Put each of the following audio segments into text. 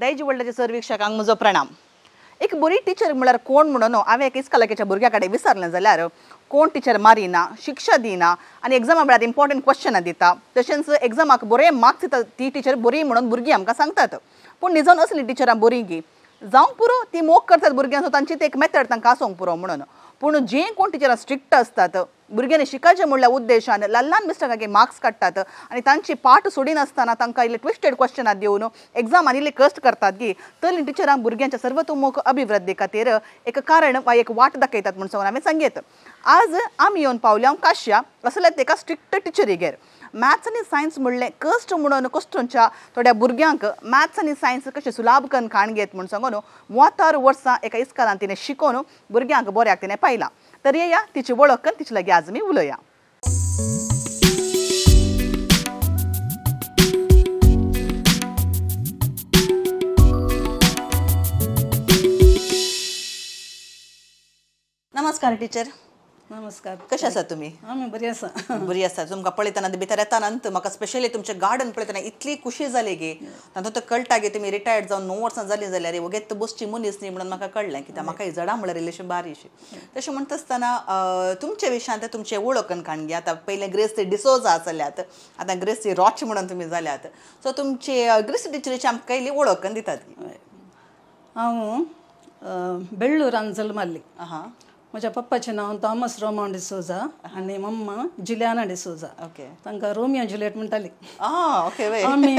दायजी वर्ल्डाच्या sir वीक्षकांक म्हजो प्रणाम। एक बरी टिचर म्हळ्यार कोण म्हणून हांवें एक इस्कॉलाच्या भुरग्या कडेन विचारलें जाल्यार कोण टिचर मारिना, शिक्षा दिना आनी एग्जामा वेळार इम्पॉर्टंट क्वेश्चनां दिता, तशेंच एग्जामाक बरे मार्क्स दिता ती टिचर बरी म्हणून भुरगीं आमकां सांगतात। पूण निजान असली टिचरां बरी गी जावंक पुरो, ती मोग करतात भुरग्यांचो, तांची ते एक मेथड तांकां आसूंक पुरो म्हणून। पूण जे कोण टिचरां स्ट्रिक्ट आसतात भुरग्यांनी शिकायचें म्हणल्यार उद्देशान ल्हान ल्हान मिस्टेकांक मार्क्स काडटात आनी तांची पाठ सोडिनासतना तांकां इल्ले ट्विस्टेड क्वेश्चनां दिवन एग्जामान इल्ले कश्ट करतात गी तरी टिचरांक भुरग्यांच्या सर्वतोमुख अभिवृद्धी खातीर एक कारण वा एक वाट दाखयतात म्हूण सांगून हांवें सांगयत। आज आमी येवन पावल्या काश्या असल्या एका स्ट्रिक्ट टिचरीगेर। मॅथ्स आनी सायन्स म्हणलें कश्ट म्हणून कश्टच्या थोड्या भुरग्यांक मॅथ्स आनी सायन्स कशें सुलाभ करून काण घेत म्हूण सांगून 30 वर्सां एका इस्कॉलान तिणें शिकोवन भुरग्यांक बऱ्याक तिणें पायलां। तर येया तिची वळख करून तिचे लागीं आज आमी उलोवया। नमस्कार टिचर। नमस्कार, कशें आसा तुमी? आमी बरी आसा। बरी आसा। तुमकां पळयतना भितर येतना म्हाका स्पेशली तुमचें गार्डन पळयतना इतली खुशी जाली गे, तातूंत कळटा गे तुमी रिटायर्ड जावन 9 वर्सां जालीं जाल्यार वगेत बसची मनीस न्ही म्हणून म्हाका कळ्ळें कित्याक म्हाका ही झाडां म्हळ्यार इल्लीशी बारीशी। तशें म्हणटा आसतना तुमच्या विशयांत तुमचें वळखन काणगी आतां पयलें ग्रेसी डिसोजा आसल्यात, आतां ग्रेसी रॉच म्हणून तुमी जाल्यात, सो तुमचे ग्रेसी टिचरीची आमकां इल्ली वळखन दितात। हांव बेळ्ळूरान जल्माल्ली। आं, म्हज्या पप्पाचें नांव थॉमस रोमांव डिसोजा आनी मम्मा जुलियाना डिसोजा। ओके, तांकां रोमियो जुलियट म्हणटाली। ओके। आमी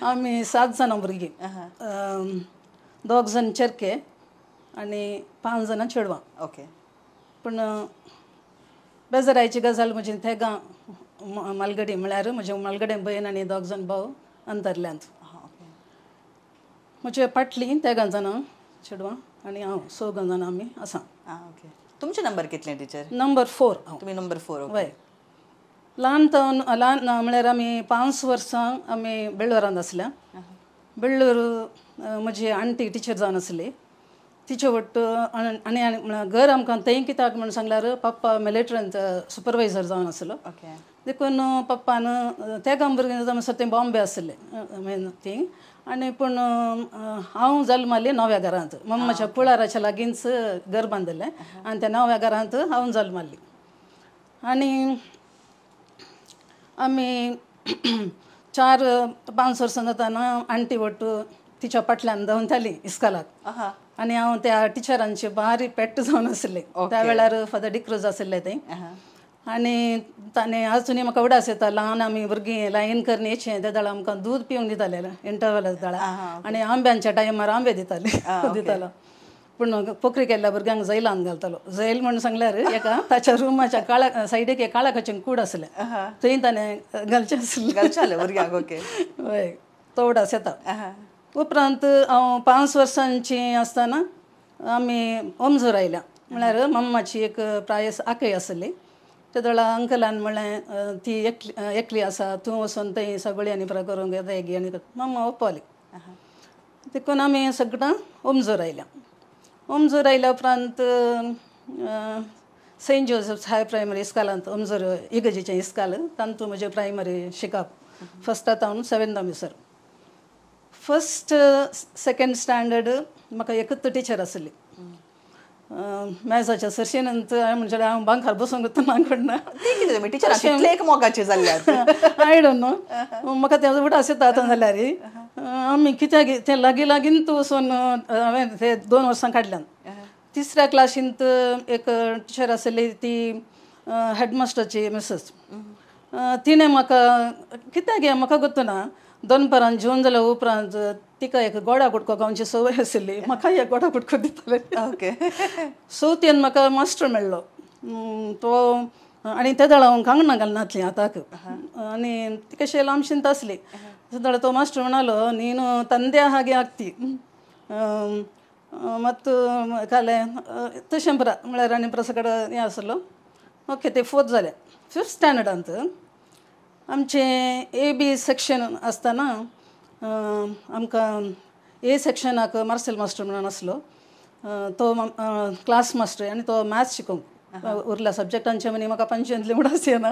आमी 7 जाणां भुरगीं, 2 जाण चेरके आनी 5 जाणां चेडवां। ओके। पूण बेजारायची गजाल म्हजी तेगां मालगडी म्हळ्यार म्हज्या मालगडे भयण आनी 2 जाण भाव अंतरल्यांत। म्हजे फाटलीं 3 जाणां चेडवां आनी हांव 6 जाणां आमी आसा। ओके। तुमचे नंबर कितले टिचर? नंबर 4। तुमी नंबर 4। वय। ल्हान ल्हान म्हळ्यार आमी 5 वर्सां आमी बेळ्ळूरांत आसल्या। बेळ्ळूर म्हजी आण्टी टिचर जावन आसली, तिचे वट्ट आनी घर आमकां थंय कित्याक म्हूण सांगल्यार पप्पा मिलिटरींत सुपरवायजर जावन आसलो। ओके। देखून पप्पान तेगां भुरगीं म्हणसर थंय बॉम्बे आसले मेन थंय। आनी पूण हांव जल्माली नव्या घरांत, मम्माच्या कुळाराच्या लागींच घर बांदिल्लें आनी त्या नव्या घरांत हांव जल्माली। आनी आमी 4-5 वर्सां जातना आण्टी वट्ट तिच्या फाटल्यान धांवताली इस्कॉलाक आनी हांव त्या टिचरांची बारी पेट्ट जावन आसलें। त्या वेळार फादर डिक्रूज आसले थंय आनी ताणें आजुनूय म्हाका उडास येता, ल्हान आमी भुरगीं लायन करून येचें त्या वेळार आमकां दूद पिवंक दिताले इंटरवल वेळार आनी आंब्यांच्या टायमार आंबे दिताले दितालो। पूण पोखरी केल्ल्या भुरग्यांक जैलान घालतालो। जैल म्हूण सांगल्यार एका ताच्या रुमाच्या काळा सायडीक एक काळाखाचें कूड आसलें थंय ताणें घालचें आसलें घालचें भुरग्यांक। ओके, हय, तो उडास येता। उपरांत हांव 5 वर्सांची आसतना आमी ओमजूर आयल्या, म्हळ्यार मम्माची एक प्रायस आकय आसली। त्या वेळार अंकलान म्हणलें ती एकली एकली आसा, तूं वचून थंय सगळीं आनी पुरो करूंक येता गे आनी मम्मा ओपली। देखून आमी सगळां ओमजूर आयल्या। ओमजूर आयल्या उपरांत सेंट जोजफ हाय प्रायमरी इस्कॉलांत, ओमजूर इगर्जेचें इस्कॉल, तातूंत म्हजें प्रायमरी शिकप फर्स्टा तावन 7th म्हणसर। फर्स्ट सेकेंड स्टँडर्ड म्हाका एकूच टिचर आसली मॅथ्साच्या सरशीनंत। हांवें म्हणचें हांव बांकार बसूंक ना कडना टिचर मोगाची जाल्ल्या I don't know, म्हाका तें उडास येता आतां जाल्यार आमी कित्याक तें लागीं लागींच वचून हांवें ते 2 वर्सां काडल्यान। तिसऱ्या क्लासींत एक टिचर आसली ती हेडमास्टरची मिसेस, तिणें म्हाका कित्याक हें म्हाका गोत्तना दनपारान जेवन जाल्या उपरांत तिका एक गोडा गुटको खावची संवय आसली, म्हाका एक गोडा गुटको दिताले। ओके। चवथीन म्हाका मास्टर मेळ्ळो तो, आनी त्या वेळार हांव कांगणां घालनासलीं हाताक आनी ती कशी लांबशींत आसली। तेदळा तो मास्टर म्हणालो नीनु ತಂದೆ ಹಾಗೆ ಆಗ್ತಿ ಮತ್ತು काले तशें परा म्हळ्यार आनी प्रसकड हें आसलो। ओके, ते 4th जालें। 5th स्टँडर्डांत आमचें ए बी सेक्शन आसतना आमकां ए सेक्शनाक मार्सेल मास्टर म्हणून आसलो, तो क्लास मास्टर आनी तो मॅथ्स शिकोवंक उरल्या सब्जेक्टांचे म्हणी म्हाका पंचवींतले म्हूण आसना।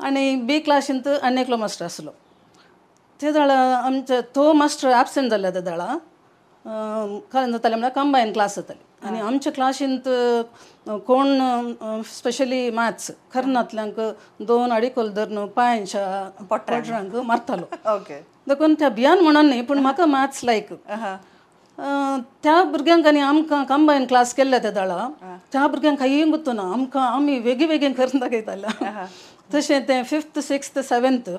आनी बी क्लासींत आनी एकलो मास्टर आसलो। ते जाळा आमचे तो मास्टर एबसेंट जाल्ले ते जाळा कारण जाताले म्हळ्यार कंबायन क्लास जाताली आनी आमच्या क्लासींत कोण स्पेशली मॅथ्स खरनातल्यांक 2 अडिकोल धरून पांयच्या पोटरांक मारतालो. ओके. देखून त्या भियान म्हणून न्ही पूण म्हाका मॅथ्स लायक. त्या भुरग्यांक आनी आमकां कंबायन क्लास केल्ले त्या दळा त्या भुरग्यांक कांय गुत्तो ना, आमकां आमी वेगळी वेगळी करून दाखयताले. तशें तें 5th 6th 7th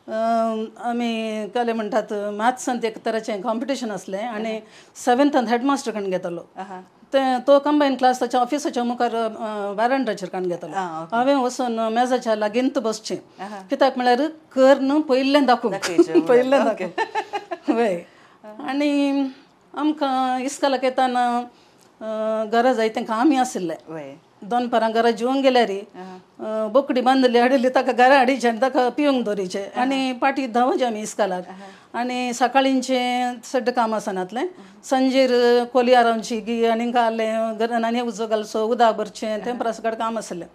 आमी काले म्हणटात मॅथ्सांत एक तराचें कॉम्पिटिशन आसलें आनी 7थान हेडमास्टर कडून घेतालो तें तो कंबायन क्लास ताच्या ऑफिसाच्या मुखार वारंटाचेर काडून घेतालो. हांवें वचून मेजाच्या लागींत बसचें कित्याक म्हळ्यार कर न्हू पयलें दाखोवंक पयलें दाखोवंक वय. आनी आमकां इस्कोलाक येताना घरा जाय तांकां आमी आशिल्ले दनपारां घरा जेवंक गेल्यार बोकडी बांदली हाडिल्ली ताका घरा हाडीचे आनी ताका पिवंक दवरीचे आनी पाटी धांवचे आमी इस्कोलाक. आनी सकाळींचें सड्ड काम आसनातलें, सांजेर कोली आरावची गी आनी घालें घरान आनी उजो घालचो उदक भरचें तें परसकड काम आसलें.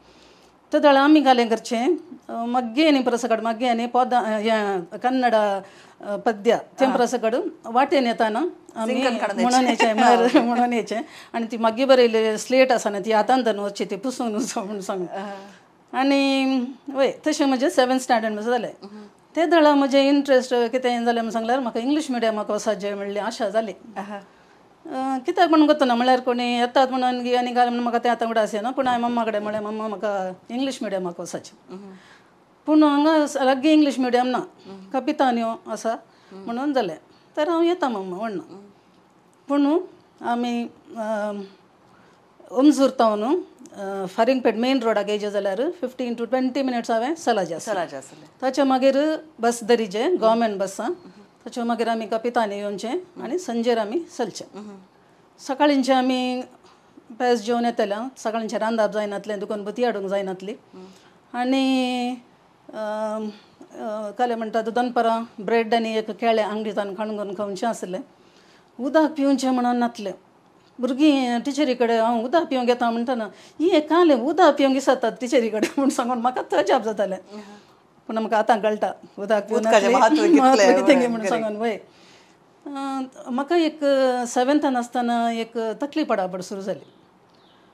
ते दळा आमी घालें करचें मग्गे आनी परसकड मग्गे आनी पोदां हें कन्नडा पद्या तें परसकड वाटेन येताना आमी म्हणून येचें म्हणून येचें आनी ती मागीर बरयल्ली स्लेट आसा न्ही ती हातान धरून वचची ती पुसून वचो म्हूण सांगून. आनी वय तशें म्हजें 7th standard म्हजें जालें. ते दळा म्हजें इंट्रस्ट कितें जालें म्हूण सांगल्यार म्हाका इंग्लीश मिडियमाक वचपाचें म्हणली आशा जाली. कित्याक म्हणून गतो ना म्हळ्यार कोणी येतात म्हणून गी आनी घाल म्हणून म्हाका तें आतां उडास येना पूण हांवें मम्मा कडेन म्हळें मम्मा म्हाका इंग्लीश मिडियमाक वचपाचें. पूण हांगा लागीं इंग्लीश मिडियम ना, कपितान्यो आसा म्हणून जालें तर हांव येता मम्मा म्हणना. पूण आमी ओमजूर तावन फारींगपेट मेन रोडाक येयचे जाल्यार 15 to 20 minutes हांवें सलाजे आसलें. ताच्या मागीर बस धरीचे गव्हर्मेंट बसां ताच्या मागीर आमी कपितानी येवचें आनी सांजेर आमी चलचें. सकाळींचें आमी पेज जेवन येतले, सकाळींचें रांदप जायनातलें, दुकान बुती हाडूंक जायनातली आनी काले म्हणटात दनपरां ब्रेड आनी एक केळें आंगडीतान खाण करून खावचें आसलें. उदक पिवचें म्हणून नातलें. भुरगीं टिचरी कडेन हांव उदक पिवंक येता म्हणटना ही कालें उदक पिवंक दिसतात टिचरी कडेन म्हूण सांगून म्हाका अजाप जातालें. पूण आमकां आतां कळटा उदक पिवून कितें म्हणून सांगून. वय म्हाका एक 7थान आसतना एक तकली पडापड सुरू जाली.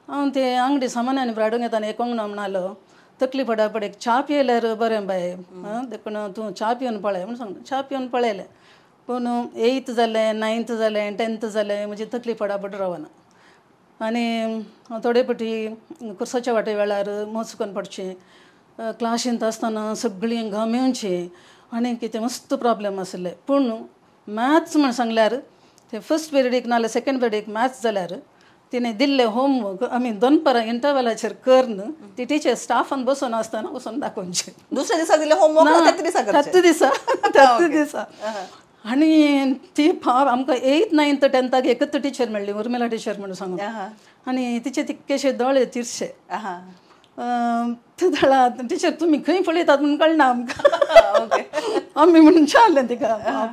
हांव ते आंगडी सामान्यान हाडूंक येताना एक कोंगणो म्हणालो तकली पडापड एक च्या पियेल्यार बरें बाय देखून तूं च्या पिवन पळय म्हूण सांगलें. च्या पिवन पळयलें पूण 8th जालें 9th जालें 10th जालें म्हजी तकली पडापड रावना. आनी थोडे पटी कुर्साच्या वाटे वेळार मोचकून पडचें, क्लासींत आसतना सगळीं घामेवचीं आनी कितें मस्त प्रॉब्लेम आसले. पूण मॅथ्स म्हण सांगल्यार ते फर्स्ट पिरियडीक नाल्यार सेकंड पिरियडीक मॅथ्स जाल्यार तिणें दिल्लें होमवर्क आमी दनपरां इंटरवॅलाचेर करन ती टिचर स्टाफान बसून आसतना वचून दाखोवचें. दुसऱ्या दिसा दिलें होमवर्क त्याच दिसा त्याच दिसा. आनी ती फाव आमकां 8th 9th 10थाक एकच टिचर मेळ्ळी, उर्मिला टिचर म्हणून सांगून. आनी तिचे तितकेशे दोळे तिरशे ते दळा टिचर तुमी खंय पळयतात म्हणून कळना आमकां. आमी म्हणून चारलें तिका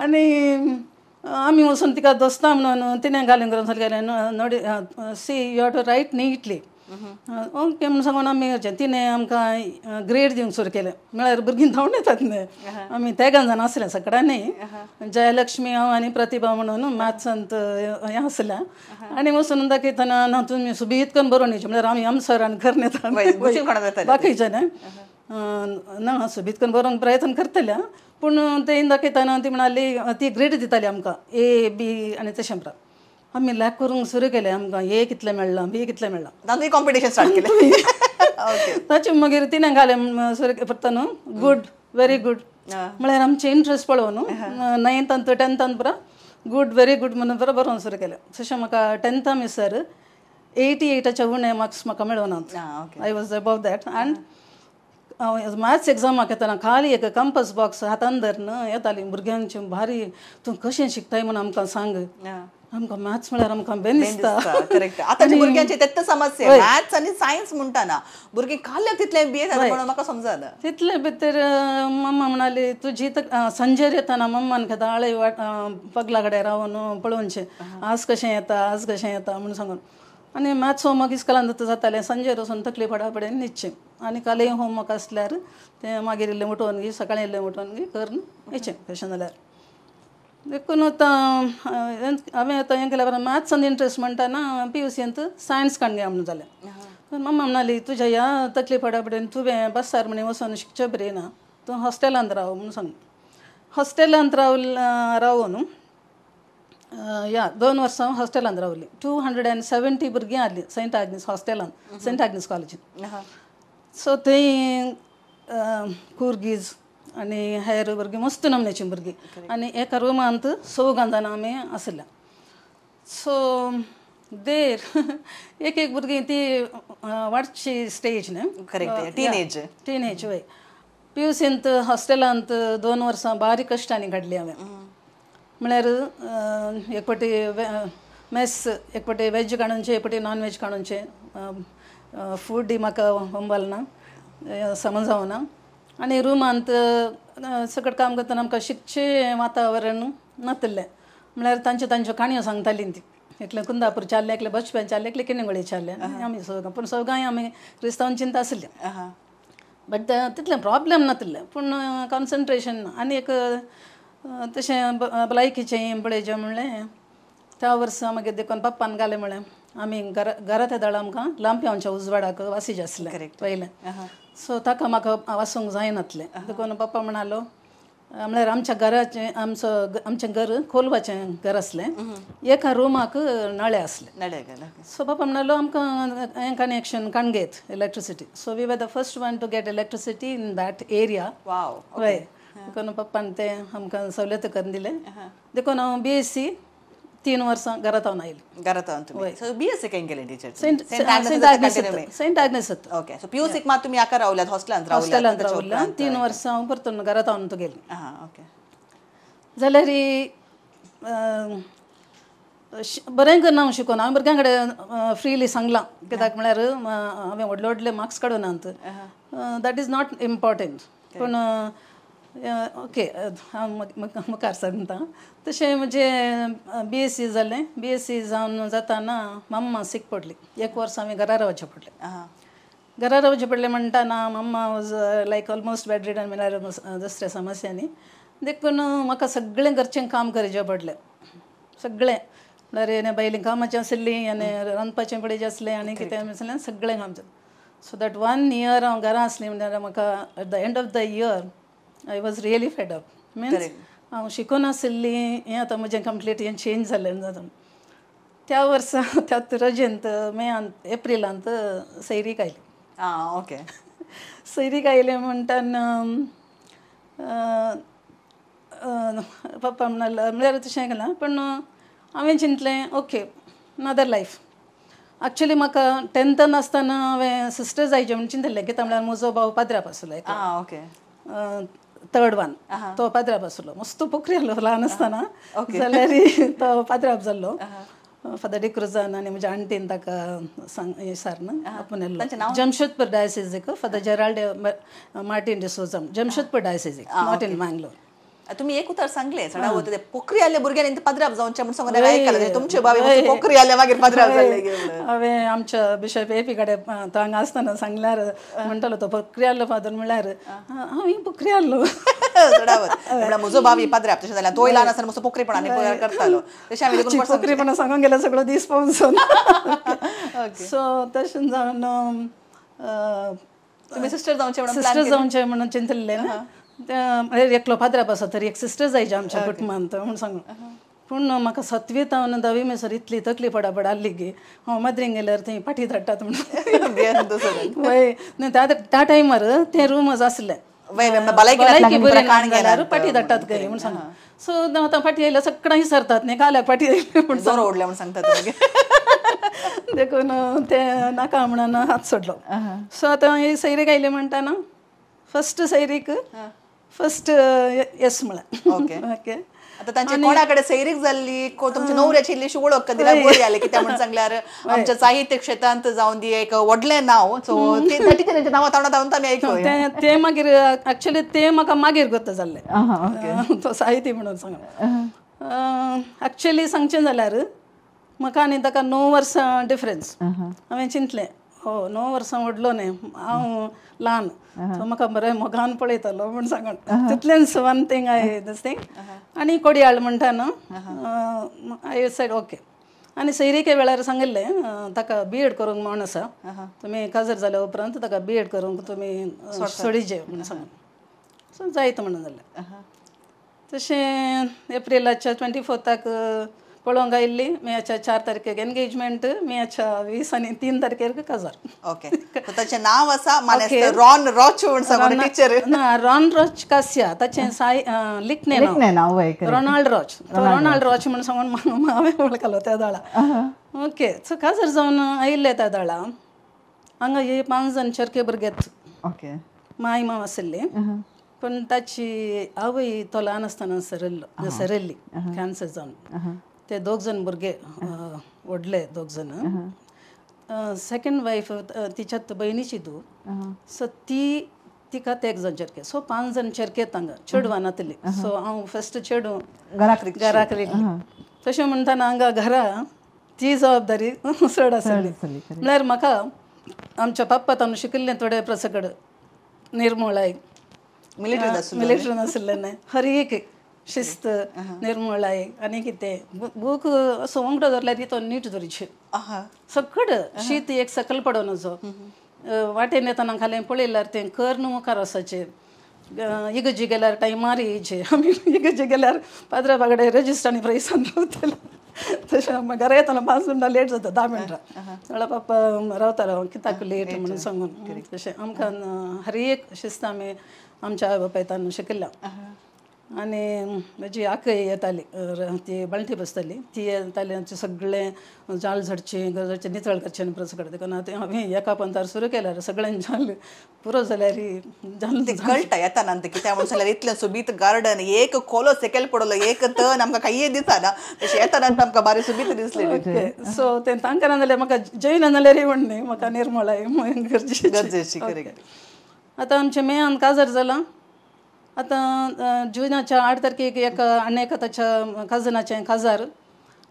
आनी आमी वचून तिका दोस्ता म्हणून तिणें घालून करून सारकें नोडी see you have to write neatly okay म्हणून सांगून आमी तिणें आमकां ग्रेड दिवंक सुरू केलें. म्हळ्यार भुरगीं धांवून येतात न्हय, आमी तेगां जाण आसलें सगळ्यांनी, जयलक्ष्मी हांव आनी प्रतिभा म्हणून मॅथ्सांत हें आसलें. आनी वचून दाखयतना ना तुमी सुबीत करून बरोवन येवचें म्हळ्यार आमी आम सरान घर येता बाकीचे न्हय ना सुबीत करून बरोवंक प्रयत्न करतले पूण ते दाखयतना ती म्हणाली ती ग्रेड दिताली आमकां ए बी आनी तशें प्रा आमी लॅक करूंक सुरू केलें. आमकां ए कितलें मेळ्ळां बी कितलें मेळ्ळां कॉम्पिटिशन स्टार्ट केलें. ताचे मागीर तिणें घालें सुरू परत न्हू गुड व्हेरी गुड म्हळ्यार आमचें इंट्रस्ट पळोवन न्हू 9थान 10थान पुरा गुड व्हेरी गुड म्हणून बरो बरोवंक सुरू केलें. तशें म्हाका 10था मिसर 88च्या उणें मार्क्स म्हाका मेळोनात. I was above that. And maths एग्जामाक येतना खाली एक कंपस बॉक्स हातान धरून येताली भुरग्यांचे भारी तूं कशें शिकताय म्हणून आमकां सांग, आमकां मॅथ्स म्हळ्यार आमकां बेन दिसता. करेक्ट. आतांच्या भुरग्यांचे तेच समस्या मॅथ्स आनी सायन्स म्हणटाना भुरगीं खाल्याक तितलें बी म्हणून म्हाका समजना. तितले भितर मम्मा म्हणाली तुजी सांजेर येताना मम्मान खाता आळे पगला कडेन रावन पळोवचें आज कशें येता आज कशें येता म्हणून सांगून. आनी मॅथ्स होमवर्क इस्कोलान जातालें सांजेर वचून तकली पडा पडेन न्हिदचें. आनी कालय होमवर्क आसल्यार तें मागीर इल्लें उठोवन गी सकाळीं इल्लें उठोवन गी करून वयचें तशें जाल्यार. देखून आतां हांवें आतां हें केल्या उपरांत मॅथ्सान इंट्रस्ट म्हणटा पी यू सींत सायन्स काडून घे म्हणून जालें. मम्मा म्हणाली तुज्या ह्या तकली पडा पडेन तुवें बसार म्हणे वचोन शिकचें बरें ना, तूं हॉस्टेलांत राव म्हणून सांग. हॉस्टेलांत रावून या 2 वर्सां हांव हॉस्टेलांत रावली. 270 भुरगीं आसलीं सेंट आग्नीस हॉस्टेलांत, सेंट आग्नीस कॉलेजीन. सो थंय कुर्गीज आनी हेर भुरगीं मस्त नमनेचीं भुरगीं आनी एका रुमांत 4 जाणां आमी आसल्या. सो देर एक एक भुरगीं ती वाडची स्टेज न्हय, करेक्ट, टिनेज टिनेज वय. पी यू सींत हॉस्टेलांत 2 वर्सां बारीक कश्टांनी काडली हांवें. म्हळ्यार एक फावटी मेस, एक फावटी वेज काडूनचें, एक फावटी नॉन वेज काडूनचें. फूड म्हाका होंबल ना, समज जावना. आनी रुमांत सकट काम करतना आमकां शिकचें वातावरण नातिल्लें. म्हळ्यार तांच्यो तांच्यो काणयो सांगतालीं ती. एकलें कुंदापूरचें आहलें, एकलें बचप्यांचें आहलें, एकलें किणगोळीचें आहलें. आमी सगळीं पूण सगळीं आमी क्रिस्तांव चिंता आसलीं. बट तितलें प्रॉब्लेम नातिल्लें, पूण कॉन्सन्ट्रेशन ना. आनी एक तशें भलायकीचें पळयचें म्हणलें त्या वर्सा मागीर देखून पप्पान घालें म्हणलें आमी घरा घरा ते दळ आमकां लांपयांवच्या उजवाडाक वासीज आसलें पयलें. सो ताका म्हाका वासूंक जायनातलें. देखून पप्पा म्हणालो म्हळ्यार आमच्या घराचें आमचो आमचें घर कोलवाचें घर आसलें, एका रुमाक नळे आसले. सो पप्पा म्हणालो आमकां हें connection काणगेत electricity. So we were the first one to get electricity in that area. हय, देखून पप्पान तें आमकां सवलत करून दिलें. देखून हांव बी एस सी 3 वर्सां घरांत हांव आयलें. घरांत हांव बी एस सी खंय केलें teacher? Saint Agnes. Okay, so P U सीक मात तुमी हाका रावल्यात, हॉस्टेलांत रावल्यात? हॉस्टेलांत रावल्या 3 वर्सां हांव परतून घरांत हांव गेलें. ओके. जाल्यार बरें करून हांव शिकोन हांवें भुरग्यां कडेन फ्रिली सांगलां कित्याक म्हळ्यार हांवें व्हडले व्हडले मार्क्स काडूनात, that is not important. पूण ओके हांव मुखार सांगता. तशें म्हजें बी एस सी जालें. बी एस सी जावन जाताना मम्मा सीक पडली. 1 वर्स हांवें घरा रावचें पडलें. घरा रावचें पडलें म्हणटाना mamma was like almost bed ridden म्हळ्यार दुसऱ्या समस्यांनी. देखून म्हाका सगळें घरचें काम करचें पडलें. सगळें म्हळ्यार बायलीं कामाचें आशिल्लीं आनी रांदपाचें पळयचें आसलें आनी कितें आसलें सगळें काम. सो that 1 year हांव घरा आसलें म्हणल्यार म्हाका at the end of the year I was really fed up. Means हांव शिकून आशिल्ली हें आतां म्हजें कंप्लीट हें चेंज जालें जाता. त्या वर्सा त्याच रजेंत मेयांत एप्रिलांत सैरीक आयली. ओके. सैरीक आयलें म्हणटाना पप्पा म्हणालो म्हळ्यार तशें केलां पूण हांवें चिंतलें ओके अनदर लायफ. एक्चुली म्हाका 10th आसतना हांवें सिस्टर जायचें म्हूण चिंतलें कित्याक म्हळ्यार म्हजो भाव पाद्राप आसलो एक, थर्ड वन, तो पाद्राप आसलो. मस्त पोखरी आसलो ल्हान आसतना, जाल्यार तो पाद्राप जाल्लो. फादर डिक्रुजान आनी म्हज्या आंटीन ताका सांग विचारून आपोवन येयल्लो. जमशेदपूर डायसिजीक father Gerald Martin D'Souza, Jamshedpur डायसिजीक, not in Mangalore. तुम्ही एक उतर सांगले सडा ते पोखरी आले भुरग्यांनी पाद्राप जावचें म्हूण सांगून आयकलें. तुमचे बाबा पोखरी आले मागीर पाद्राप जाले. हांवें आमच्या बिशप एपी कडेन तो हांगा आसतना सांगल्यार म्हणटालो तो पोखरी आसलो फादर म्हळ्यार हांव पोखरी आसलो. म्हळ्यार म्हजो बाबी पाद्राप तशें जाल्यार तोय ल्हान आसतना मस्त पोखरीपणांनी करतालो. तशें हांवें पोखरीपणां सांगूंक गेल्यार सगळो दीस पावून. सो तशें जावन तुमी सिस्टर जावचें म्हणून सिस्टर जावचें म्हणून चिंतलें. एकलो पाद्राप आसा तरी एक सिस्टर जायची आमच्या कुटुंबांत म्हूण सांगून. पूण म्हाका 7वी तावन 10वी मेसर इतली तकली पडापड आहली की हांव मद्रींग गेल्यार थंय पाटी धाडटात म्हणून. वय त्या टायमार तें रूमज आसलें भलायकी बरी ना जाल्यार पाटी धाडटात खंय म्हूण सांगून. सो आतां फाटी आयल्यार सगळ्यां विसरतात न्ही काल्याक फाटी आयली म्हूण ओडल्या म्हूण सांगतात. देखून तें नाका म्हणून हात सोडलो. सो आतां ही सैरीक आयली म्हणटाना फर्स्ट सैरीक फर्स्ट येस म्हळें. ओके. ओके. आतां तांचे कोणा कडेन सैरीक जाल्ली, तुमच्या नवऱ्याची इल्लीशी वळख कदी बरी आली कित्याक म्हूण सांगल्यार आमच्या साहित्य क्षेत्रांत जावन दी एक व्हडलें नांव. सो टिचरींचें नांव तोंडा तावून आमी आयकूया. तें मागीर एक्चुअली तें म्हाका मागीर गोत्त जाल्लें तो साहित्य म्हणून सांग. एक्चुअली सांगचें जाल्यार म्हाका आनी ताका 9 वर्सां डिफरन्स. हांवें चिंतलें हो 9 वर्सां व्हडलो न्ही, हांव ल्हान, सो म्हाका बरें मोगान पळयतालो म्हूण सांगून तितलेंच one thing I this thing. आनी कोडयाळ म्हणटा न्हू, I said okay. आनी सैरिके वेळार सांगिल्लें ताका बी एड करूंक म्हण आसा, तुमी काजार जाल्या उपरांत ताका बी एड करूंक तुमी सोडीचे म्हूण सांगून, सो जायत म्हणून जालें. तशें एप्रिलाच्या 24 पळोवंक आयिल्ली, मेयाच्या 4 तारखेक एनगेजमेंट, मेयाच्या 20 आनी 3 तारखेर काजार. ओके, ताचें नांव आसा मानेस्त रॉन रॉच म्हूण सांगून टिचर. ना, रॉन रॉच कास्या ताचें साय लिखणें नांव रोनाल्ड रॉच, तो रोनाल्ड रॉच म्हूण सांगून हांवें वळखलो त्या दाळा. ओके, सो काजार जावन आयिल्ले त्या दाळा हांगा हे 5 जाण चरखे भुरगेत. ओके, माय माव आशिल्ली, पूण ताची आवय तो ल्हान आसतना सरल्लो सरल्ली कॅन्सर जावन. ते 2 जाण भुरगे व्हडले 2 जाण. सेकंड वायफ तिच्या भयणीची धूव, सो ती तिका ते 1 जाण चेरके, सो 5 जाण चेरके हांगा चेडवां नातली. सो हांव फस्ट चेडूं घराक रिगली. तशें म्हणटना हांगा घरा ती जबाबदारी चड आसली. म्हळ्यार म्हाका आमच्या पप्पा ताणून शिकिल्लें थोडे प्रसकड निर्मोळाय मिलिटरी नाशिल्लें न्हय, हर एक शिस्त निर्मोळाय आनी कितें बूक असो उंगडो धरल्यार तो नीट धरची, सकड शीत एक सकल पडोन असो वाटेन येतना खालें पळयल्यार तें कर्न मुखार वचपाचें. इगर्जी गेल्यार टायमार येयचे, आमी इगर्जी गेल्यार पाद्रा बागडे रजिस्टर आनी प्रैसान रावताले. तशें घरा येतना 5 मिनटां लेट जाता, 10 मिनटां म्हळ्यार पप्पा रावतालो कित्याक लेट म्हणून सांगून. तशें आमकां हर एक शिस्त आमी आमच्या आवय बापायतान शिकिल्ल्या. आनी म्हजी आकय येताली, ती बाळंटी बसताली, ती येताली आमचें सगळें जाळ झडचें घर झडचें नितळ करचें प्रसकड. देखून आतां हांवें एका पंथार सुरू केल्यार सगळ्यांनी जाल पुरो जाल्यार जाल तें कळटा येता नंतर कित्याक म्हणून जाल्यार इतलें सोबीत गार्डन, एक कोलो सेकेल पडलो, एक तण आमकां कांय दिसना, तशें येता नंतर आमकां बारी सोबीत दिसलें. सो तें तांकां ना जाल्यार म्हाका जैन जाल्यार म्हण न्ही, म्हाका निर्मळाय गरजेची गरजेची. करेक्ट. आतां आमचें मेयान काजार जालां. आतां जुनाच्या 8 तारखेक एका आनी एका ताच्या काजनाचें काजार,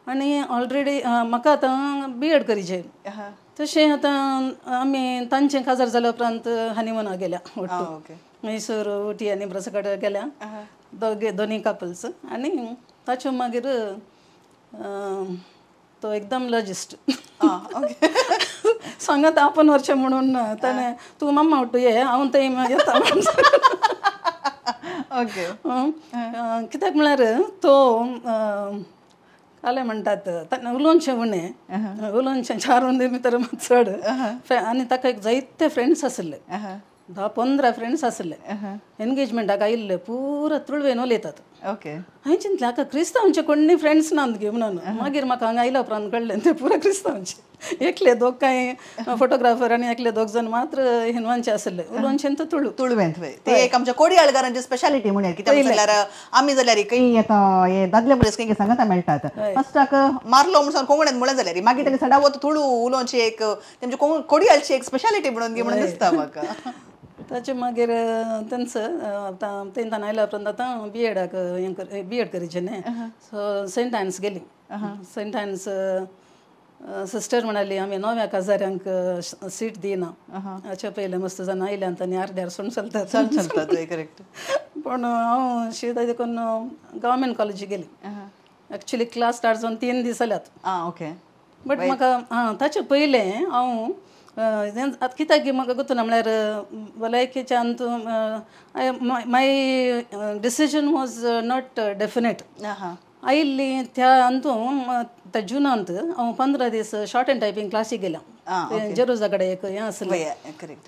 आनी ऑलरेडी म्हाका आतां बी एड करीचें. तशें आतां आमी तांचें काजार जाल्या उपरांत हनिमुना गेल्या वट्टू मैसूर उटी आनी ब्रसकड गेल्या दोगे दोनी कपल्स. आनी ताच्यो मागीर तो एकदम लॉजिस्ट सांगत आपण वरचें म्हणून ताणें तूं मम्मा उठू ये हांव थंय येता म्हूण. ओके, कित्याक म्हळ्यार तो काले म्हणटात उलोवचें उणें, उलोवचें 4 उंदे भितर चड. आनी ताका एक जायते फ्रेंड्स आशिल्ले, 10-15 फ्रेंड्स आशिल्ले. एनगेजमेंटाक आयिल्ले पुरा तुळवेन उलयतात. ओके, हांवें चिंतलें आतां क्रिस्तांवचे कोणी फ्रेंड्स नात गे म्हणून. मागीर म्हाका हांगा आयल्या उपरांत कळ्ळें ते पुरा क्रिस्तांवचे, एकले दोग कांय फोटोग्राफर आनी एकले 2 जाण मात्र हिंदवांचे आशिल्ले, उलोवचें तर तुळू तुळवेंत. ते एक आमच्या कोडयाळगारांची स्पेशालिटी म्हणून कित्याक जाल्यार आमी जाल्यार खंय येता हे दादले मनीस खंय सांगता मेळटात फस्टाक मारलो म्हणून सांग कोंकणींत म्हणलें जाल्यार मागीर तेणी सदांच तुळू उलोवची एक तेमची कोडयाळची एक स्पेशालिटी म्हणून म्हणून दिसता म्हाका. ताचे मागीर तेंच आतां तेंतान आयल्या उपरांत आतां बी एडाक हें बी एड करीचें न्ही, सो सेंट आन्स गेली. सेंट आन्स सिस्टर म्हणाली आमी नव्या काजाऱ्यांक सीट दिना, हाचे पयलें मस्त जाणां आयल्यात आनी अर्द्यार सोडून चलतात चलतात. करेक्ट. पूण हांव शिदा देखून गव्हर्मेंट कॉलेजी गेली. एक्चुली क्लास स्टार्ट जावन 3 दीस जाल्यात. ओके. बट म्हाका आं ताचे पयलें हांव आतां कित्याक म्हाका गोतूना म्हळ्यार भलायकेच्या Antu my decision was not definite. आयिल्ली त्या अंतू त्या जुनांत हांव 15 दीस शॉर्ट हँड टायपींग क्लासीक गेल्या, जेरोजा कडेन एक हें आसलें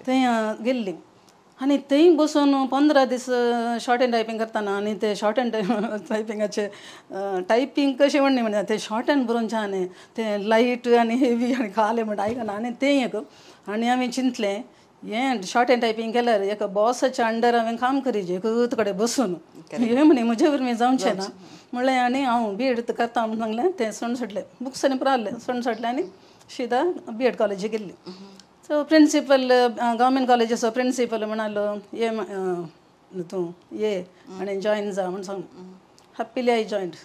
थंय गेल्ली. आनी थंय बसून 15 दीस शॉर्ट हँड टायपींग करतना आनी ते शॉर्ट हँड टायपिंगाचे टायपींग कशें म्हणणे म्हणजे ते शॉर्ट हँड बरोवचें आनी तें लायट आनी हेवी आनी खालें म्हणटा आयकना. आनी तें एक आनी हांवें चिंतलें हें शॉर्ट हँड टायपींग केल्यार एका बॉसाच्या अंडर हांवें काम करीचें एकूच कडेन बसून, हें म्हणे म्हजे वरवीं जावचें ना म्हणलें. आनी हांव बी एड करता म्हूण सांगलें, तें सोडून सोडलें, बुक्स आनी पुरो आहलें सोडून सोडलें आनी शिदा बी एड कॉलेजीक गेल्ली. सो प्रिंसिपल गव्हर्मेंट कॉलेजीचो प्रिंसिपल म्हणालो ये तूं ये आनी जॉयन जा म्हूण सांग. Happily I joined,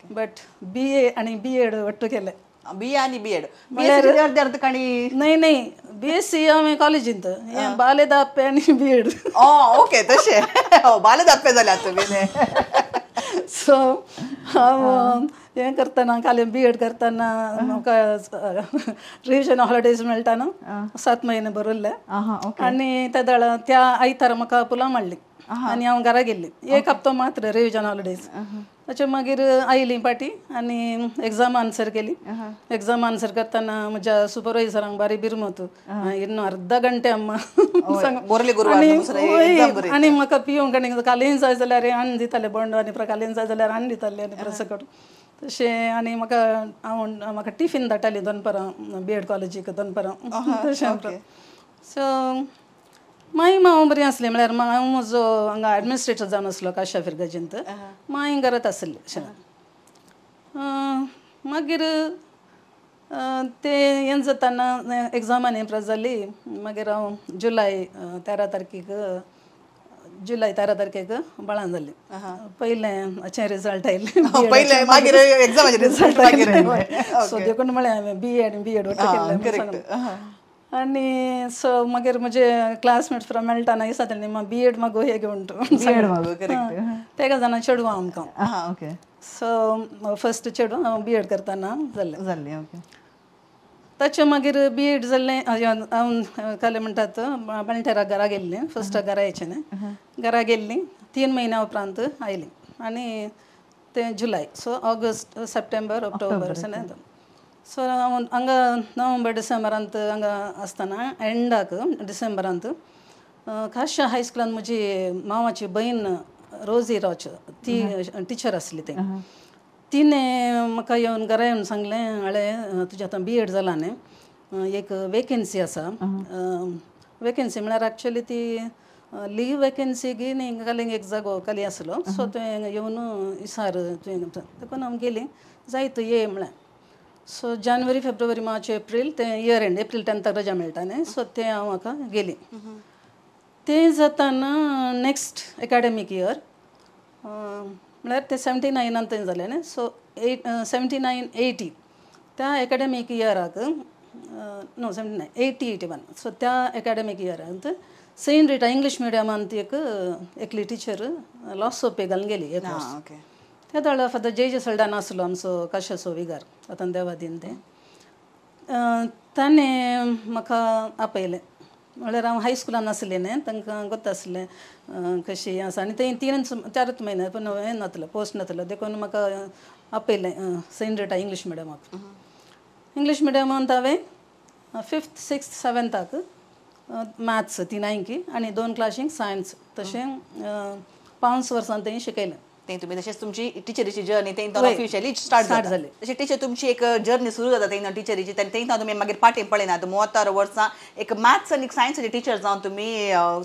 but B A आनी बी एड वट्टू केलें. बी ए आनी बी एड अर्धे अर्ध काणी नाही नाही बी एस सी हांवें कॉलेजींत हें बालेदाप्पे आनी बी एड. ओके तशें बालेदाप्पे जाल्यात तुमी. सो हांव हें करतना काल बी एड करतना म्हाका रिविजन हॉलिडेज मेळटा न्हू 7 म्हयने बरयल्ले आनी त्या दळा त्या आयतारा म्हाका पुलां माडली आनी हांव घरा गेल्ली एक हप्तो मात्र रिविजन हॉलिडेज. ताचे मागीर आयली पाटी आनी एग्जाम आन्सर केली. एग्जाम आन्सर करतना म्हज्या सुपरवायझरांक बारी बिरमत इन्नू अर्धा घंटे अम्मा आनी म्हाका पिवंक आनी कालेन जाय जाल्यार हाडून दिताले बोंडो आनी कालेन जाय जाल्यार हाडून दिताले आनी प्रस करून तशें. आनी म्हाका हांव म्हाका टिफीन धाडटाली दनपरां बी एड कॉलेजीक दनपरां तशें. सो मागीर हांव बरें आसलें म्हळ्यार हांव म्हजो हांगा एडमिनिस्ट्रेटर जावन आसलो काशा फिरगजींत मागीर घरात आसलें अशें. मागीर ते हें जाताना एग्जामान प्रेस जाली. मागीर हांव जुलय 13 तारखेक जुलय 13 तारखेक बाळान जाली. पयलें हाचें रिजल्ट आयलें पयलें मागीर एग्जामाचें रिजल्ट आयलें. सो देखून म्हळें हांवें बी एड बी एड वट्ट केल्लें. आनी सो मागीर म्हजे क्लासमेट्स पुरा मेळटा दिसता न्ही बी एड मागो हे घेवन तेगा जाणां चेडवां आमकां. ओके सो फर्स्ट चेडूं हांव बी एड करतना जालें जालें. ओके ताचे मागीर बी एड जालें हांव काले म्हणटात बांळटेराक घरा गेल्लें फर्स्ट घरा येचें न्ही घरा गेल्ली 3 म्हयन्या उपरांत आयली आनी तें जुलय सो ऑगस्ट सप्टेंबर ऑक्टोबर अशें. सो हांव हांगा नोव्हेंबर डिसेंबरांत हांगा आसतना एंडाक डिसेंबरांत काशा हायस्कुलान म्हजी मामाची भयण रोजी रॉच ती टिचर आसली ती तिणें म्हाका येवन घरा येवन सांगलें हाळे तुजें आतां बी एड जालां न्ही एक वेकेन्सी आसा. वेकेन्सी म्हळ्यार एक्चुअली ती लीव वेकेन्सी गी न्ही काली एक जागो खाली आसलो सो तुवें येवन इसार तुवें देखून हांव गेली जायत ये म्हळें. सो जानेवारी फेब्रुवारी मार्च एप्रील तें इयर एंड एप्रील 10 रजा मेळटा न्ही सो तें हांव म्हाका गेली. तें जाताना नेक्स्ट एकाडेमीक इयर म्हळ्यार तें 79 तें जालें न्ही सो 79-80 त्या एकाडेमीक इयराक नो 79-80-81 सो त्या एकाडेमीक इयरांत सेंट रिटा इंग्लीश मिडियमांत एक एकली टिचर लॉस सोपे घालून गेली एक वर्स. त्या दळा फादर जे जे सल्डान आसलो आमचो काशाचो विगार आतां देवा दीन तें ताणें म्हाका आपयलें म्हळ्यार हांव हायस्कुलान आसलें न्ही तांकां गोत आसलें कशी आसा आनी तें 3-4 म्हयने पूण हें नातलो पोस्ट नातलो देखून म्हाका आपयलें सेंट रिटा इंग्लीश मिडियमाक. इंग्लीश मिडियमांत हांवें 5th 6th 7th maths तिनांकी आनी 2 क्लासींक सायन्स तशें 5 वर्सां तें शिकयलें. ते तुमी तशेंच तुमची टिचरीची जर्नी ते ऑफिशियली स्टार्ट जाली. तशें टिचर तुमची एक जर्नी सुरू जाता तेन्ना टिचरीची तेन्ना तुमी मागीर पाटी पळयना 73 वर्सां एक मॅथ्स आनी सायन्साची टिचर जावन तुमी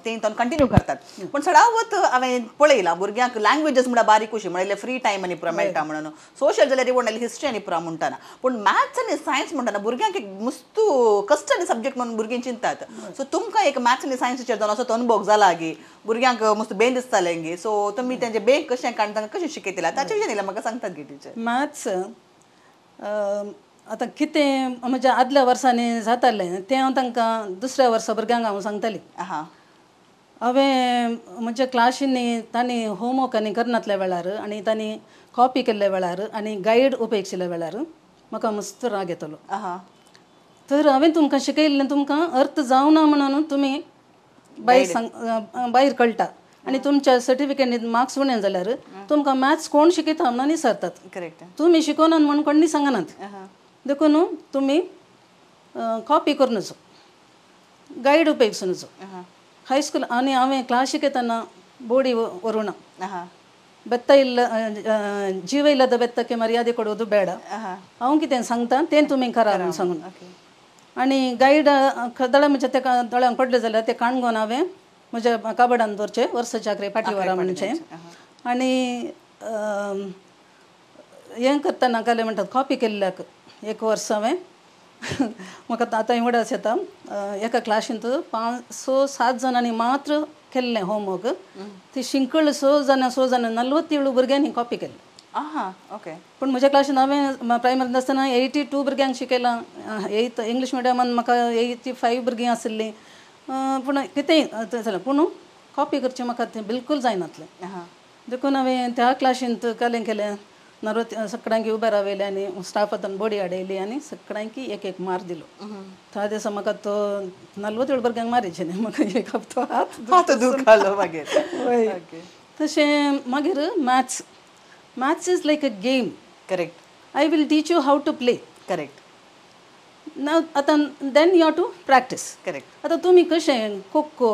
ते कंटिन्यू करतात. पूण चडावत हांवें पळयलां भुरग्यांक लँग्वेजीस म्हणल्यार बारीक कशी म्हणल्यार फ्री टायम आनी पुरा मेळटा म्हणून सोशल जाल्यार रिवोर्ड हिस्ट्री आनी पुरा म्हणटाना पूण मॅथ्स आनी सायन्स म्हणटाना भुरग्यांक एक मुस्तू कश्ट सब्जेक्ट म्हणून भुरगीं चिंतात. सो तुमकां एक मॅथ्स आनी सायन्स टिचर जावन असो तो अनुभव जाला गी भुरग्यांक मस्त बेन दिसतालें गी सो तुमी तेंचे बेग कशें काडटा कशें शिकयतलें ताचे विशीं म्हाका सांगतात गे टिचर. मॅथ्स आतां कितें म्हज्या आदल्या वर्सांनी जातालें तें हांव तांकां दुसऱ्या वर्सा भुरग्यांक हांव सांगतालीं. हांवें म्हज्या क्लासींनी तांणी होमवर्क आनी करनातल्या वेळार आनी तांणी कॉपी केल्ल्या वेळार आनी गायड उपेक्षिल्ल्या वेळार म्हाका मस्त राग येतलो. तर हांवें तुमकां शिकयल्लें तुमकां अर्थ जावना म्हणून तुमी भायर सांग भायर कळटा आनी तुमच्या सर्टिफिकेटीन मार्क्स उणें जाल्यार तुमकां मॅथ्स कोण शिकयता म्हणून विसरतात. करेक्ट तुमी शिकोनात म्हणून कोण सांगनात देखून तुमी कॉपी करून नजो गायड उपयोगिसूं नजो. हायस्कूल आनी हांवें क्लास शिकयतना बोडी व्हरूना ಬೆತ್ತ ಇಲ್ಲ ಜೀವ ಇಲ್ಲದ ಬೆತ್ತಕ್ಕೆ ಮರ್ಯಾದೆ ಕೊಡೋದು ಬೇಡ. हांव कितें सांगता तें तुमी करा म्हूण सांगून आनी गायड दोळ्या म्हणजे ते दोळ्यांक पडले जाल्यार ते काणगोन हांवें म्हज्या कबडान दवरचें वर्साच्या आखरे पाटी वरा म्हणचें. आनी हें करतना काले म्हणटात कॉपी केल्ल्याक एक वर्स हांवें म्हाका आतां उगडास येता एका क्लासींत 5, 6, 7 जाणांनी मात्र केल्लें होमवर्क ती शिंकळ 6 जाणां 6 जाणां 47 भुरग्यांनी कॉपी केल्लें. ओके. पूण म्हज्या क्लासीन हांवें प्रायमरींत आसतना 82 भुरग्यांक शिकयलां. 8th English मिडियमान म्हाका 85 भुरगीं आशिल्लीं. पूण कितेंय जालें, पूण कॉपी करचें म्हाका तें बिलकूल जायनातलें. देखून हांवें त्या क्लासींत कालें केलें, नर्वत सगळ्यांकी उबे रावयले आनी स्टाफांतल्यान बडी हाडयली आनी सगळ्यांकी एक एक मार दिलो. त्या दिसा म्हाका तो 47 भुरग्यांक मारीचे न्ही, म्हाका एक हप्तो हात दुखालो मागीर. हय. तशें मागीर maths, maths is like a game. Correct. I will teach you how to play. Correct. ना आतां then you have to practice. Correct. आतां तुमी कशें खो खो,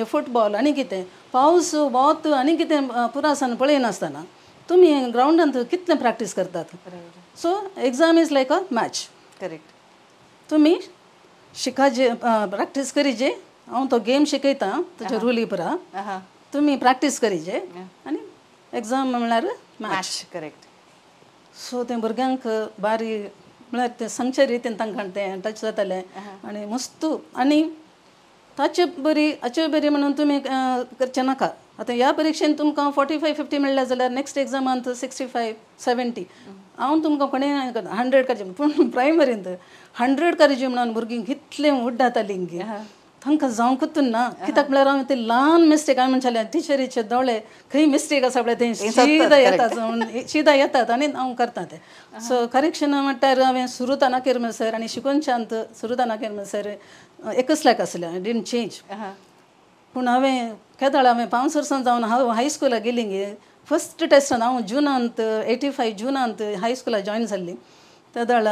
फुटबॉल आनी कितें, पावस वत आनी कितें पुरासान पळयनासतना तुमी ग्रावंडांत कितलें प्रॅक्टीस करतात. So exam is like a match. Correct. तुमी शिकाजे, प्रॅक्टीस करीजे, हांव तो गेम शिकयता तुजे रुली पुरा, तुमी प्रॅक्टीस करीजे आनी एग्जाम म्हळ्यार मॅच. करेक्ट. सो तें भुरग्यांक बारी म्हळ्यार तें सांगचे रितीन तांकां तें टच जातालें आनी मस्त. आनी ताचे बरी हाचे बरी म्हणून तुमी करचें नाका. आतां ह्या परिक्षेन तुमकां 45 50 मेळ्ळ्या जाल्यार नेक्स्ट एग्जामांत 65 70. हांव तुमकां कोणें 100 काडचें, पूण प्रायमरींत 100 काडची म्हणून भुरगीं कितलें उड्डातालीं गे, तांकां जावंकूच ना. कित्याक म्हळ्यार हांवें ते ल्हान मिस्टेक, हांवें म्हणटालें टिचरीचे दोळे खंय मिस्टेक आसा पळय तें शिदा येतात, शिदा येतात आनी हांव करता तें. सो करेक्शन म्हणल्यार हांवें सुरुताना केर सर आनी शिकोवच्यांत सुरुताना केर सर एकच लायक आसलें, I didn't change. पूण हांवें केदळ हांवें 5 वर्सां जावन हांव हायस्कुलाक गेली गे, फस्ट टेस्टान हांव जुनांत 85 जुनांत हायस्कुलाक जॉयन जाल्ली. तेदळ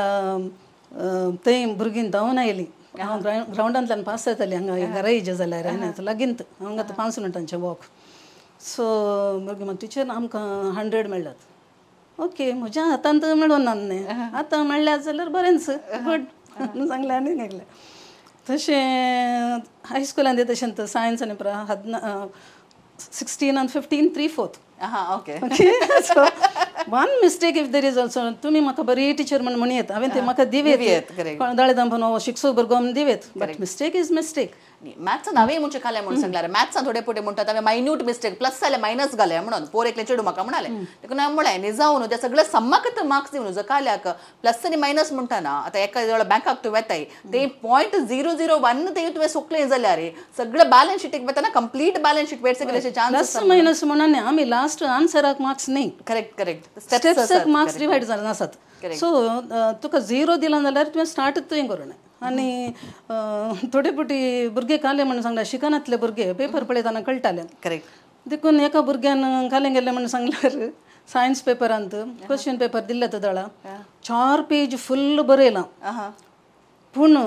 थंय भुरगीं धांवन आयलीं. हांव ग्रावंडांतल्यान पास जाताली हांगा घरा येयचें जाल्यार लागींत हांगा 5 मिनटांचें वॉक. सो भुरगीं म्हाका टिचर आमकां 100 मेळ्ळ्यात. ओके, म्हज्या हातांत मेळून ना न्ही, आतां मेळ्ळ्यात जाल्यार बरेंच, गुड सांगलें आनी गेलें. तशें हायस्कुलांत तशें सायन्स आनी 16 आनी 15 3/4. Okay. Okay. So one mistake if there is also, तुमी म्हाका बरी टिचर म्हण म्हणयेत, हांवें ते म्हाका दिवेत, दोळे दांपून हो शिकसो भुरगो म्हण दिवेत, बट मिस्टेक is mistake. मॅथ्सान हांवें म्हणचें खालें म्हणून सांगल्यार मॅथ्सान थोडे पोटे म्हणटात हांवें मायन्यूट मिस्टेक प्लस जालें मायनस घालें म्हणून पोर एकलें चेडूं म्हाका म्हणालें. देखून हांवें म्हळें न्ही जावन त्या सगळें सम्माकच मार्क्स दिवन जर काल्याक प्लस आनी मायनस म्हणटा ना, आतां एका जवळ बँकाक तूं वेताय ते 0.001 ते तुवें सोकलें जाल्यार सगळें बॅलन्स शीट वेतना कंप्लीट बॅलन्स शीट वेट सगळें चान्स. प्लस मायनस म्हणून आमी लास्ट आन्सराक मार्क्स न्ही. Correct correct. स्टेप्साक मार्क्स डिवायड जावन आसात. सो तुका 0 दिला जाल्यार तुवें स्टार्ट तुवें करूं. आनी थोडे पुटी भुरगे काले म्हणून सांगल्यार शिकनातले भुरगे पेपर पळयतना कळटाले. करेक्ट. देखून एका भुरग्यान काले गेले म्हणून सांगल्यार सायन्स पेपरांत क्वेश्चन पेपर दिल्ले तो 4 पेज फुल्ल बरयलां, पूण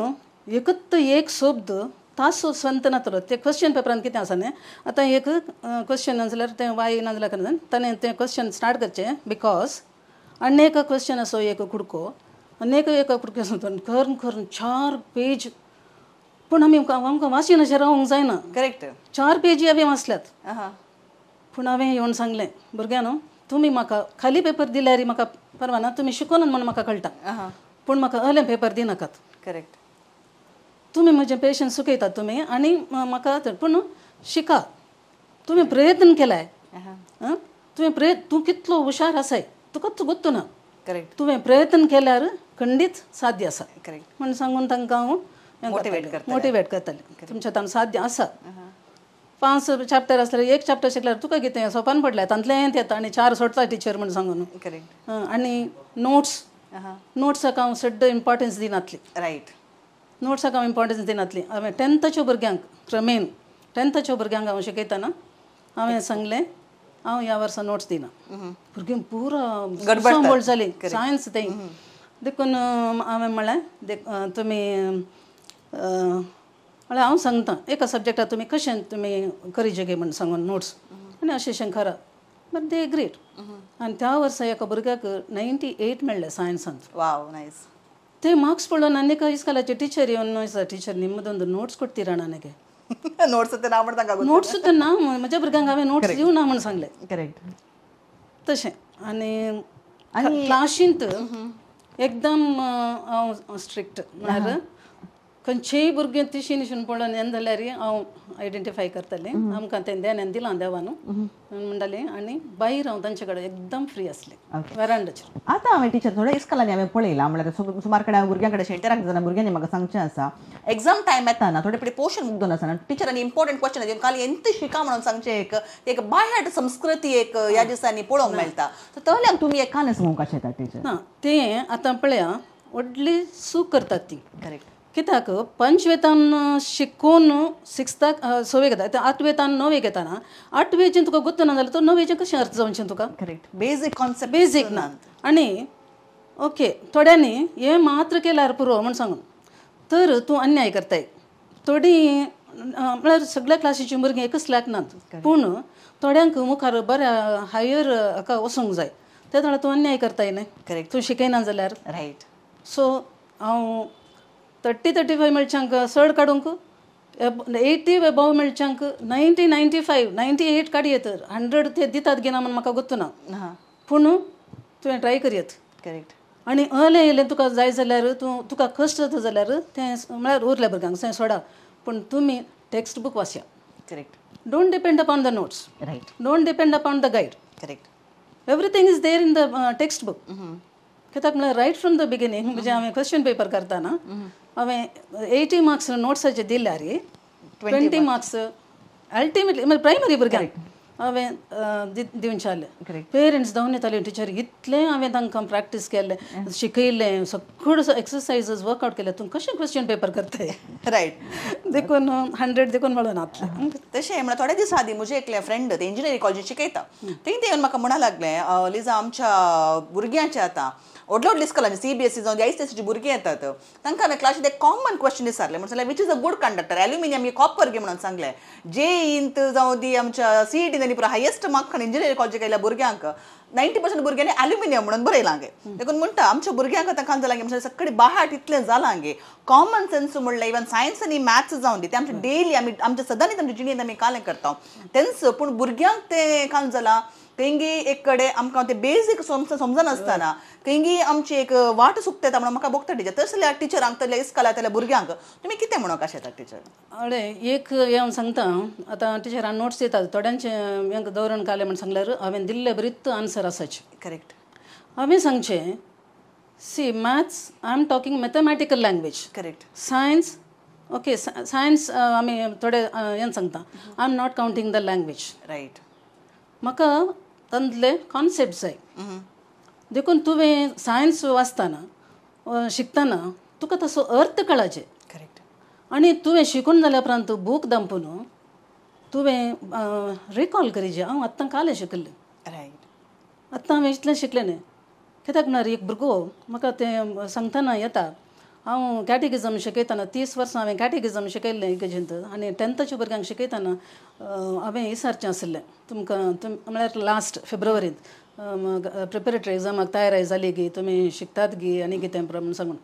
एकच एक शब्द तासो स्वंत नातलो. ते क्वेश्चन पेपरांत कितें आसा न्ही, आतां एक क्वेश्चन नाजाल्यार तें वाय नाजाल्यार ताणें तें क्वेश्चन स्टार्ट करचें because, आनी एक क्वेश्चन आसो एक कुडको, आनी एक एक कुडको आसो करून करून 4 पेज. पूण आमी आमकां वाचीन अशें रावंक जायना. करेक्ट. 4 पेजी हांवें वाचल्यात, पूण हांवें येवन सांगलें भुरग्यांनो तुमी म्हाका खाली पेपर दिल्यार म्हाका परवा ना, तुमी शिकोनात म्हूण म्हाका कळटा, पूण म्हाका अहलें पेपर दिनाकात. करेक्ट. तुमी म्हजें पेशन्स सुकयतात तुमी आनी म्हाका, पूण शिका, तुमी प्रयत्न केलाय, तुवें प्रयत्न, तूं कितलो हुशार आसाय तुका गोत्तू ना. करेक्ट. तुवें प्रयत्न केल्यार खंडीत साध्य आसा. करेक्ट. म्हण सांगून तांकां हांव मोटिवेट करतालें, तुमच्या तांकां साध्य आसा. 5 चॅप्टर आसल्यार एक चॅप्टर शिकल्यार तुका कितें सोपान पडलें तांतलें येता आनी 4 सोडटा टिचर म्हण सांगून. करेक्ट. आनी नोट्स, नोट्साक हांव चड इम्पॉर्टन्स दिनातली. रायट. नोट्साक हांव इम्पॉर्टन्स दिनातली. हांवें 10थाच्यो भुरग्यांक क्रमेन 10थाच्यो भुरग्यांक हांव शिकयतना हांवें सांगलें हांव ह्या वर्सा नोट्स दिना. भुरगीं पुरा गडबड जाली सायन्स तें. देखून हांवें म्हळें तुमी म्हळ्यार हांव सांगता एका सब्जेक्टाक तुमी कशें तुमी करीचे गे म्हण सांगून नोट्स आनी अशें अशें करा, बट they agreed. आनी त्या वर्सा एका भुरग्याक 98 मेळ्ळे सायन्सांत. वाव नायस. ते मार्क्स पळोवन आनी एका इस्कॉलाचे टिचर येवन टिचर निमदೊಂದು नोट्स ಕೊಡ್ತೀರಾ ನನಗೆ? नोट्स ना म्हणटा, नोट्स सुद्दां ना म्हज्या भुरग्यांक हांवें नोट्स दिवं ना म्हण सांगलें. करेक्ट. तशें. आनी क्लाशींत एकदम हांव स्ट्रिक्ट, म्हळ्यार खंयचेय भुरगें तिशी निशून पळोवन येन जाल्यार हांव आयडेंटिफाय करतालें. आमकां तें देण्यान दिलां देवान म्हणटालें. आनी भायर हांव तांचे कडेन एकदम फ्री आसलें वेरांडाचेर. आतां हांवें टिचर थोड्या इस्कलांनी हांवें पळयलां म्हणल्यार सुमार कडेन भुरग्यां कडेन इंटराक्ट जातना भुरग्यांनी म्हाका सांगचें आसा एग्जाम टायम येताना थोडे पयलीं पोर्शन मुगदून आसना टिचरांनी इम्पॉर्टंट क्वेश्चन दिवन काल एंत शिका म्हणून सांगचें एक एक बायहार्ट संस्कृती एक ह्या दिसांनी पळोवंक मेळटा. सो तहल्यांक तुमी एक कान सांगूंक कशें येता टिचर? ना तें आतां पळया व्हडली चूक करतात ती. करेक्ट. कित्याक पंचवेतान शिकून सिक्स्थाक सवेक येता आठवेतान णवेक येताना आठवेचें तुका गुत्त ना जाल्यार तो णवेचें कशें अर्थ जावचें तुका? करेक्ट. बेजीक कॉन्सेप्ट बेजीक ना. आनी ओके थोड्यांनी हें मात्र केल्यार पुरो म्हूण सांगून तर तूं अन्याय करताय. थोडीं म्हळ्यार सगळ्या क्लासीचीं भुरगीं एकच लायक नात पूण थोड्यांक मुखार बऱ्या हायर हाका वचूंक जाय ते थोडो तूं अन्याय करताय न्हय. करेक्ट. तूं शिकयना जाल्यार. रायट. सो हांव 30 35 मेळच्यांक चड काडूंक 80 एबोव मेळच्यांक 90 95 98 काडयेत 100 ते दितात घेना म्हूण म्हाका गोत्तू ना पूण तुवें ट्राय करयेत. करेक्ट. आनी अहलें येयलें तुका जाय जाल्यार तूं तुका कश्ट जाता जाल्यार तें म्हळ्यार उरल्या भुरग्यांक तें सोडा पूण तुमी टेक्स्ट बूक वाचया. Correct. Don't depend upon the notes. Right. Don't depend upon the guide. Correct. Everything is there in the text book. कित्याक म्हळ्यार रायट फ्रॉम the beginning म्हणजे हांवें क्वेश्चन पेपर करतना हांवें 80 मार्क्स नोट्साचे दिल्यार 20 मार्क्स अल्टिमेटली म्हणजे primary भुरग्यांक हांवें दिवचें आहलें. पेरंट्स धांवन येताले टिचर इतलें हांवें तांकां प्रॅक्टीस केल्लें शिकयलें सगळ्यो एक्सरसायजीस वर्कआवट केलें तूं कशें क्वेश्चन पेपर करताय? रायट. देखून 100 देखून मेळना. तशें म्हळ्यार थोडे दीस आदीं म्हजें एकलें फ्रेंड ते इंजिनियरींग कॉलेजीन शिकयता थंय ते येवन म्हाका म्हणा लागलें लिजा आमच्या भुरग्यांचें आतां व्हडले व्हडले इस्कॉलांनी CBSE जावं ICSE भुरगीं येतात तांकां हांवें क्लासींत एक कॉमन क्वेश्चन विचारलें म्हणून सांगलें which is a good conductor aluminium की कॉपर गी म्हणून सांगलें. जेईंत जावं दी आमच्या CET आनी पुरो हायेस्ट मार्क इंजिनियरींग कॉलेजीक आयल्या भुरग्यांक 90% भुरग्यांनी एल्युमिनियम म्हणून बरयलां गे. देखून म्हणटा आमच्या भुरग्यांक आतां कांय जालां गे म्हणजे सगळी बाहाट इतलें जालां गे कॉमन सेन्स म्हणलें इवन सायन्स आनी मॅथ्स जावन दी तें आमचें डेली आमी आमच्या सदांच आमच्या जिणेंत आमी कालें करता तेंच पूण भुरग्यांक तें कांय जालां खंयगी एक कडेन आमकां ते बेजीक समजनासतना खंयगी आमची एक वाट सुकता येता म्हणून म्हाका भोगता टिचर. तशें जाल्यार टिचरांक तसल्या इस्कॉलाक तसल्या भुरग्यांक तुमी कितें म्हणूंक अशें येता टिचर? अरे एक हें हांव सांगता आतां टिचरान नोट्स दितात थोड्यांचें हें दवरून काडलें म्हूण सांगल्यार हांवें दिल्ले बरीच आन्सर आसाचे. करेक्ट. हांवें सांगचें see maths I am talking mathematical language. Correct. Science okay science आमी थोडे हें सांगता I am not counting the language. Right. म्हाका तांतले कॉन्सेप्ट जाय देखून तुवें सायन्स वाचतना शिकतना तुका तसो अर्थ कळाचे. करेक्ट. आनी तुवें शिकून जाल्या उपरांत बूक दांपून तुवें रिकॉल करीजे हांव आत्तां कालें शिकलें. रायट. आत्तां हांवें इतलें शिकलें न्हय कित्याक म्हळ्यार एक भुरगो म्हाका तें सांगतना येता हांव कॅटेगिजम शिकयतना 30 वर्सां हांवें कॅटेगिजम शिकयल्लें इगर्जेंत आनी 10थाच्या भुरग्यांक शिकयतना हांवें विचारचें आशिल्लें तुमकां म्हळ्यार लास्ट फेब्रुवारींत प्रिपेरेटरी एग्जामाक तयारी जाली गी तुमी शिकतात गी आनी कितें म्हूण सांगून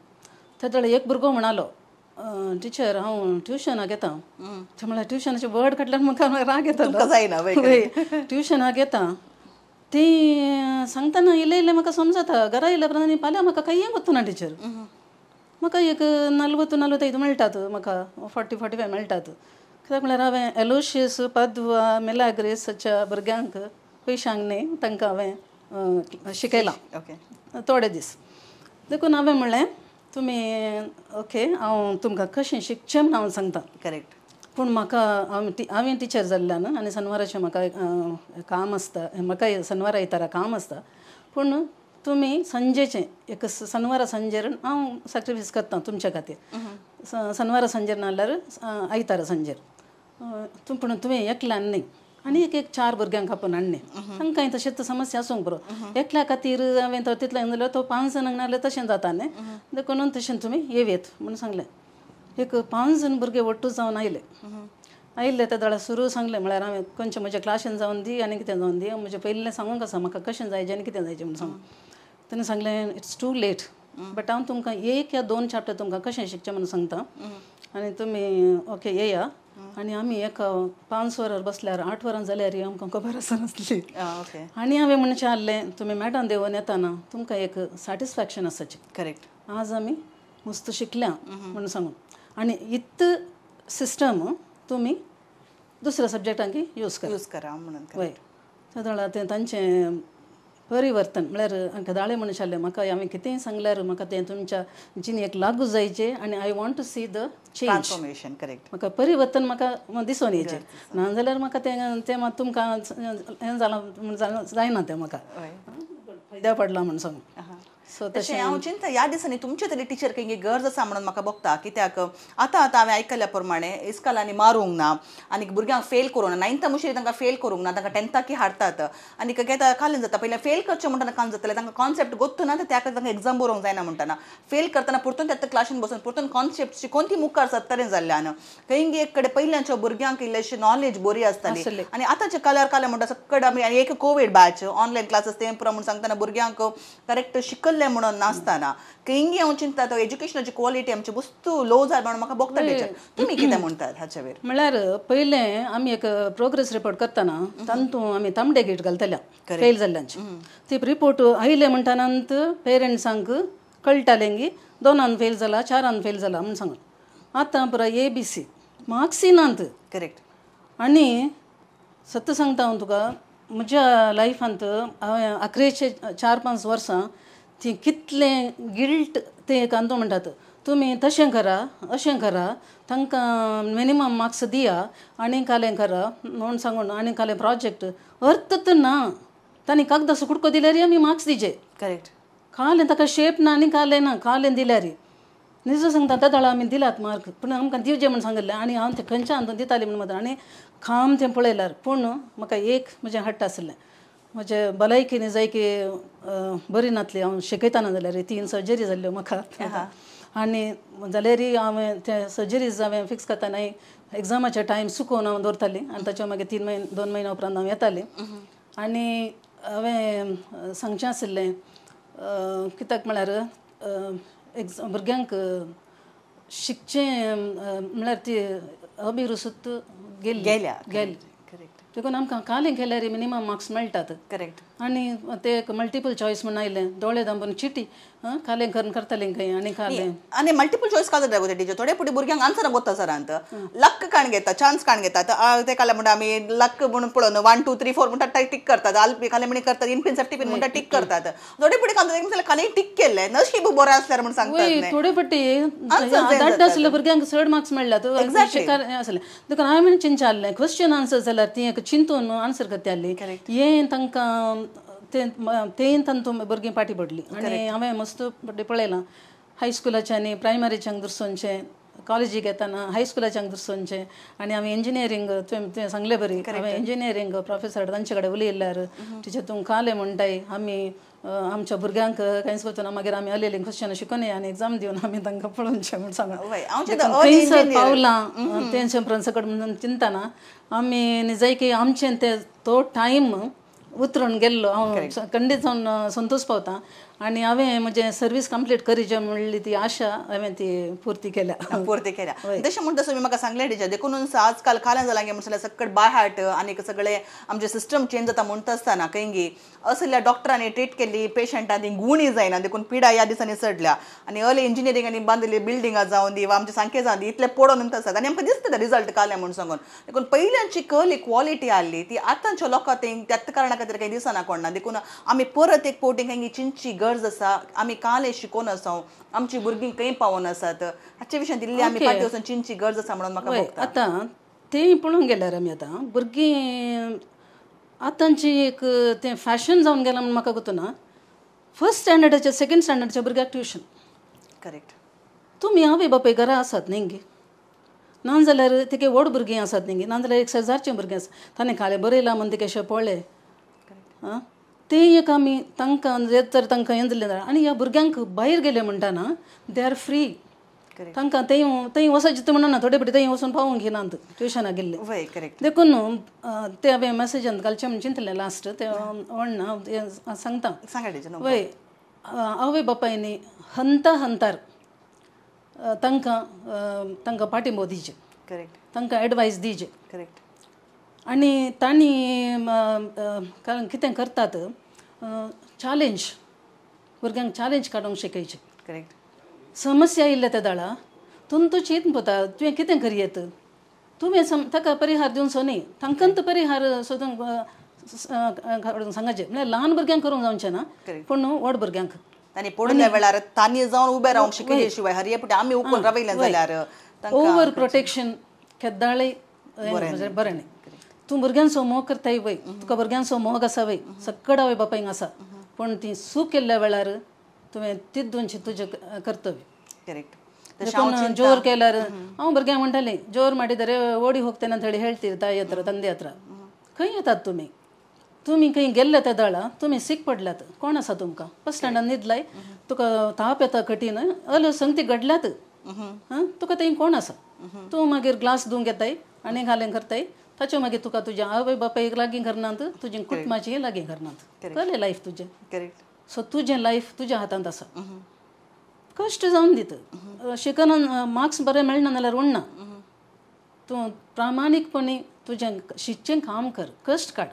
ते वेळार एक भुरगो म्हणालो टिचर हांव ट्युशनाक येता. ते म्हळ्यार ट्युशनाचे वर्ड काडल्यार म्हाका राग येतालो. जायना ट्युशनाक येता ती सांगतना इल्लें इल्लें म्हाका समजता घरा येयल्या उपरांत आनी फाल्यां म्हाका कांय वतना टिचर म्हाका एक 40 45 मेळटात म्हाका 40 45 मेळटात. कित्याक म्हळ्यार हांवें एलोशियस पादवा मिलाग्रेसाच्या भुरग्यांक पयशांक न्हय तांकां हांवें शिकयलां थोडे दीस. देखून हांवें म्हणलें तुमी ओके हांव तुमकां कशें शिकचें म्हूण हांव सांगता. करेक्ट. पूण म्हाका हांवें टिचर जाल्ल्यान आनी सनवाराचें म्हाका काम आसता म्हाका सनवारा आयतारा काम आसता पूण तुमी सांजेचें एक सनवारा सांजेर हांव सॅक्रिफायस करता तुमच्या खातीर सनवारा सांजेर नाल्यार आयतारा सांजेर पूण तुवें एकल्यान न्हय आनी एक एक 4 भुरग्यांक आपोवन हाडलें तांकांय तशेंच समस्या आसूंक बरो एकल्या खातीर हांवें तो तितलें जाल्यार तो 5 जाणांक नाल्यार तशें जाता न्हय देखून तशें तुमी येवयेत म्हणून सांगलें. एक 5 जाण भुरगे ಒಟ್ಟು जावन आयले आयिल्ले ते दोळ्या सुरू सांगलें म्हळ्यार हांवें खंयचे म्हज्या क्लासीन जावन दी आनी कितें जावन दी म्हजें पयलीं सांगूंक आसा म्हाका कशें जायचें आनी कितें जायचें म्हणून सांगून तेणें सांगलें it's too late but हांव तुमकां 1 या 2 चॅप्टर तुमकां कशें शिकचें म्हणून सांगता आनी तुमी ओके येया. आनी आमी एक 5 वरां बसल्यार 8 वरां जाल्यार आमकां खबर आसनासली. आनी हांवें म्हणचें आहलें तुमी मॅडम देंवोन येताना तुमकां एक सॅटिस्फॅक्शन आसाचें. करेक्ट. आज आमी मस्त शिकल्या म्हणून सांगून. आनी इत सिस्टम तुमी दुसऱ्या सब्जेक्टांक यूज करा यूज करा म्हणून. वय तेदोळा तें तांचें परिवर्तन म्हळ्यार दाळे म्हणून आसलें म्हाका हांवें कितेंय सांगल्यार म्हाका तें तुमच्या जिणेक लागू जायचें आनी I want to see the change transformation. Correct. म्हाका परिवर्तन म्हाका दिसून येयचें, ना जाल्यार म्हाका तें तें मात तुमकां हें जालां जायना तें म्हाका फायद्या पडलां म्हूण सांगून. सो तशें हांव चिंता ह्या दिसांनी तुमचे तरी टिचर खंय गरज आसा म्हणून म्हाका भोगता, कित्याक आतां आतां हांवें आयकल्ल्या प्रमाणे इस्कॉलांनी मारूंक ना आनी भुरग्यांक फेल करूंक ना, नायन्था मुशीर तांकां फेल करूंक ना, तांकां टेंथाकी हाडटात आनी कितें कालें जाता पयलीं फेल करचें म्हणटना काम जातलें, तांकां कॉन्सेप्ट गोत्तू ना त्या खातीर तांकां एग्जाम बरोवंक जायना म्हणटना फेल करतना परतून त्या क्लासीन बसून परतून कॉन्सेप्ट शिकोवन ती मुखार सरतलें जाल्ल्यान खंय एक कडेन पयल्यांच्या भुरग्यांक इल्लेशी नॉलेज बरी आसताली आनी आतांचे कलर कालें म्हणटा सगळे आमी आनी एक कोवीड बॅच ऑनलायन क्लासीस तें पुरो म्हूण सांगतना भुरग्यांक करेक्ट शिकल्लें म्हणून नासतना खंय हांव चिंता तो एज्युकेशनाची क्वॉलिटी आमची वस्तू लो जाय म्हणून म्हाका भोगता. टिचर तुमी कितें म्हणटात हाचे वयर? म्हळ्यार पयलें आमी एक प्रोग्रेस रिपोर्ट करतना तातूंत आमी तांबडे गेट घालतल्या फेल जाल्ल्यांचे, ती रिपोर्ट आयले म्हणटना पेरंट्सांक कळटालें की 2 फेल जाला 4 फेल जाला म्हूण सांगून. आतां पुराय ए बी सी मार्क्सय नात. करेक्ट. आनी सत्य सांगता हांव तुका, म्हज्या लायफांत हांवें अकरेचे 4-5 वर्सां ती कितलें गिल्ट ते एक अंदू म्हणटात तुमी तशें करा अशें करा तांकां मिनिमम मार्क्स दिया आनी कालें करा म्हूण सांगून आनी कालें प्रोजेक्ट अर्थच ना, तांणी कागदाचो कुडको दिल्यार आमी मार्क्स दिजे. करेक्ट. कालें ताका शेप ना आनी कालें ना कालें दिल्यार निजो सांगता तेदोळा आमी दिलात मार्क पूण आमकां दिवचे म्हूण सांगिल्लें आनी हांव तें खंयच्या हातून दितालें म्हूण मात्र आनी खाम तें पळयल्यार पूण म्हाका एक म्हजें हट्ट आसलें म्हजे भलायकी जाय की बरी नातली हांव शिकयतना जाल्यार 3 सर्जरी जाल्ल्यो म्हाका आनी जाल्यार हांवें ते सर्जरीज हांवें फिक्स करतना एग्जामाचे टायम चुकोवन हांव दवरतालें आनी ताच्या मागीर 3 म्हयने 2 म्हयन्या उपरांत हांव येतालें. आनी हांवें सांगचें आशिल्लें कित्याक म्हळ्यार एग्जाम भुरग्यांक शिकचें म्हळ्यार ती अभिरुसूत गेल्ली गेली. देखून आमकां कालें केल्यार मिनिमम मार्क्स मेळटात. करेक्ट. आनी ते एक मल्टिपल चॉयस म्हूण आयलें दोळे दांबून चिटी कालें करून करतालें खंय आनी कालें आनी मल्टिपल चॉयस काल जाता टिचर थोडे फुडें भुरग्यांक आन्सर गोता सरांत लक काण घेता चान्स काण घेतात ते कालें म्हणटा आमी लक म्हणून पळोवन 1 2 3 4 म्हणटा टीक करतात आल्पी कालें म्हणी करतात इनपिन सेफ्टी पिन म्हणटा टीक करतात थोडे फुडें काल कालें टीक केल्लें नशीब बरें आसल्यार म्हूण सांगतात. थोडे फाटी धाडटा आसले भुरग्यांक चड मार्क्स मेळ्ळ्यात आसले देखून हांवें चिंतचें आहलें क्वेश्चन आन्सर जाल्यार ती एक चिंतून आन्सर करताली हें तांकां तें तांतूं भुरगीं फाटी पडली. आनी हांवें मस्त पळयलां हायस्कुलाच्या आनी प्रायमरीच्यांक दुसरोंचें कॉलेजीक येतना हायस्कुलाच्यांक दुसरोंचें आनी हांवें इंजिनियरींग तुवें सांगलें बरी हांवें इंजिनियरींग प्रोफेसर तांचे कडेन उलयल्यार टिचर तूं कालें म्हणटाय आमी आमच्या भुरग्यांक कांयच करचो ना मागीर आमी आलेलीं क्वेश्चन शिकोन आनी एग्जाम दिवन आमी तांकां पळोवचें म्हूण सांगून खंयसर पावलां तेंचे प्रिन्सिपल म्हणून चिंतना आमी निजाय की आमचें ते तो टायम उतरून गेल्लो हांव खंडीत जावन संतोश पावता आनी हांवें म्हजें सर्वीस कंप्लीट करीचे म्हणली ती आशा हांवें ती पुर्ती केल्या पुर्ती केल्या. तशें म्हणटा तुमी म्हाका सांगलें टिचर देखून आजकाल काल्यां जालां म्हणल्यार सगळे बाय हार्ट आनी सगळे आमचे सिस्टम चेंज जाता म्हणटा आसतना खंय असल्या डॉक्टरांनी ट्रीट केल्ली पेशंटां ती गुणी जायना देखून पिडा ह्या दिसांनी चडल्या आनी अर्ली इंजिनियरींग आनी बांदिल्ली बिल्डिंगां जावन दी वा आमचे सांके जावन दी इतले पडोन म्हणटा आसतात आनी आमकां दिसता रिजल्ट काल्यां म्हूण सांगून देखून पयल्यांची कहली क्वॉलिटी आहली ती आतांच्या लोकां ती त्याच कारणा खातीर काही दिसना कोणना देखून आमी परत एक फावटी खंय चिंतची गरज आसा आमी कालें शिकोवन आसा आमची भुरगीं खंय पावोन आसात हाचे विशयान दिल्ली आमी फाटीं वचून चिंतची गरज आसा म्हणून म्हाका दिसता. आतां तें पळोवंक गेल्यार आमी आतां भुरगीं आतांची एक तें फॅशन जावन गेलां म्हूण म्हाका गोतना फर्स्ट स्टँडर्डाच्या सेकंड स्टँडर्डाच्या भुरग्याक ट्युशन. करेक्ट. तुमी आवय बापूय घरा आसात न्ही गे ना जाल्यार तिके व्हड भुरगीं आसात न्ही गे ना जाल्यार एक शेजारचीं भुरगीं आसा ताणें कालें बरयलां म्हूण तिके पळय तें एक आमी तांकां जर तांकां हें दिलें आनी ह्या भुरग्यांक भायर गेले म्हणटाना they are free तांकां थंय थंय वचपाचें म्हणना थोडे फावटी थंय वचून पावोवंक घेनात ट्युशनाक गेल्ले देखून ते हांवें मॅसेजान घालचें म्हूण चिंतलें लास्ट तें म्हणना सांगता वय आवय बापायनी हंता हंतार तांकां तांकां पाठिंबो दिवचे तांकां एडवायस दिवचे आनी तांणी कारण कितें करतात चॅलेंज भुरग्यांक चॅलेंज काडूंक शिकयचें. करेक्ट. समस्या आयिल्ल्या त्या दाळा तुमतू चीत पोता तुवें कितें करयेत तुवें ताका परिहार दिवचो न्ही तांकां परिहार सोदूंक सांगाचें म्हळ्यार ल्हान भुरग्यांक करूंक जावचें ना पूण व्हड भुरग्यांक तांणी पडल्या वेळार तांणी जावन उबे रावंक शिकयले शिवाय हरये पुटे आमी उखून रावयलें जाल्यार ओवर प्रोटेक्शन केद्दाळय बरें न्ही. तूं भुरग्यांचो मोग करताय वय तुका भुरग्यांचो मोग आसा वय सक्कड आवय बापायंक आसा पूण ती चूक केल्ल्या वेळार तुवें तितूनचें तुजें कर्तव्य. करेक्ट. ಜೋರ್ केल्यार हांव भुरग्यांक म्हणटालें जोर ಮಾಡಿದರೆ ಓಡಿ ಹೋಗ್ತೇನೆ ಅಂತ ಹೇಳಿ ಹೇಳ್ತೀರಿ ತಾಯಿ ಹತ್ರ ತಂದೆ ಹತ್ರ. खंय येतात तुमी तुमी खंय गेल्ले ते दळा तुमी सीक पडल्यात कोण आसा तुमकां बस स्टँडार न्हिदलाय तुका ताप येता कठीण अल्यो संगती घडल्यात आं तुका थंय कोण आसा तूं मागीर ग्लास धुवंक येताय आनी घालें करताय ताचे मागीर तुका तुज्या आवय बापायक लागीं करनात तुजी कुटुंबाची लागीं करनात कळ्ळें लायफ तुजें. करेक्ट. सो तुजें लायफ तुज्या हातांत आसा. कश्ट जावन दित शिकना मार्क्स बरें मेळना जाल्यार उण्णा तूं प्रामाणीकपणी तुजें शिकचें काम कर कश्ट काड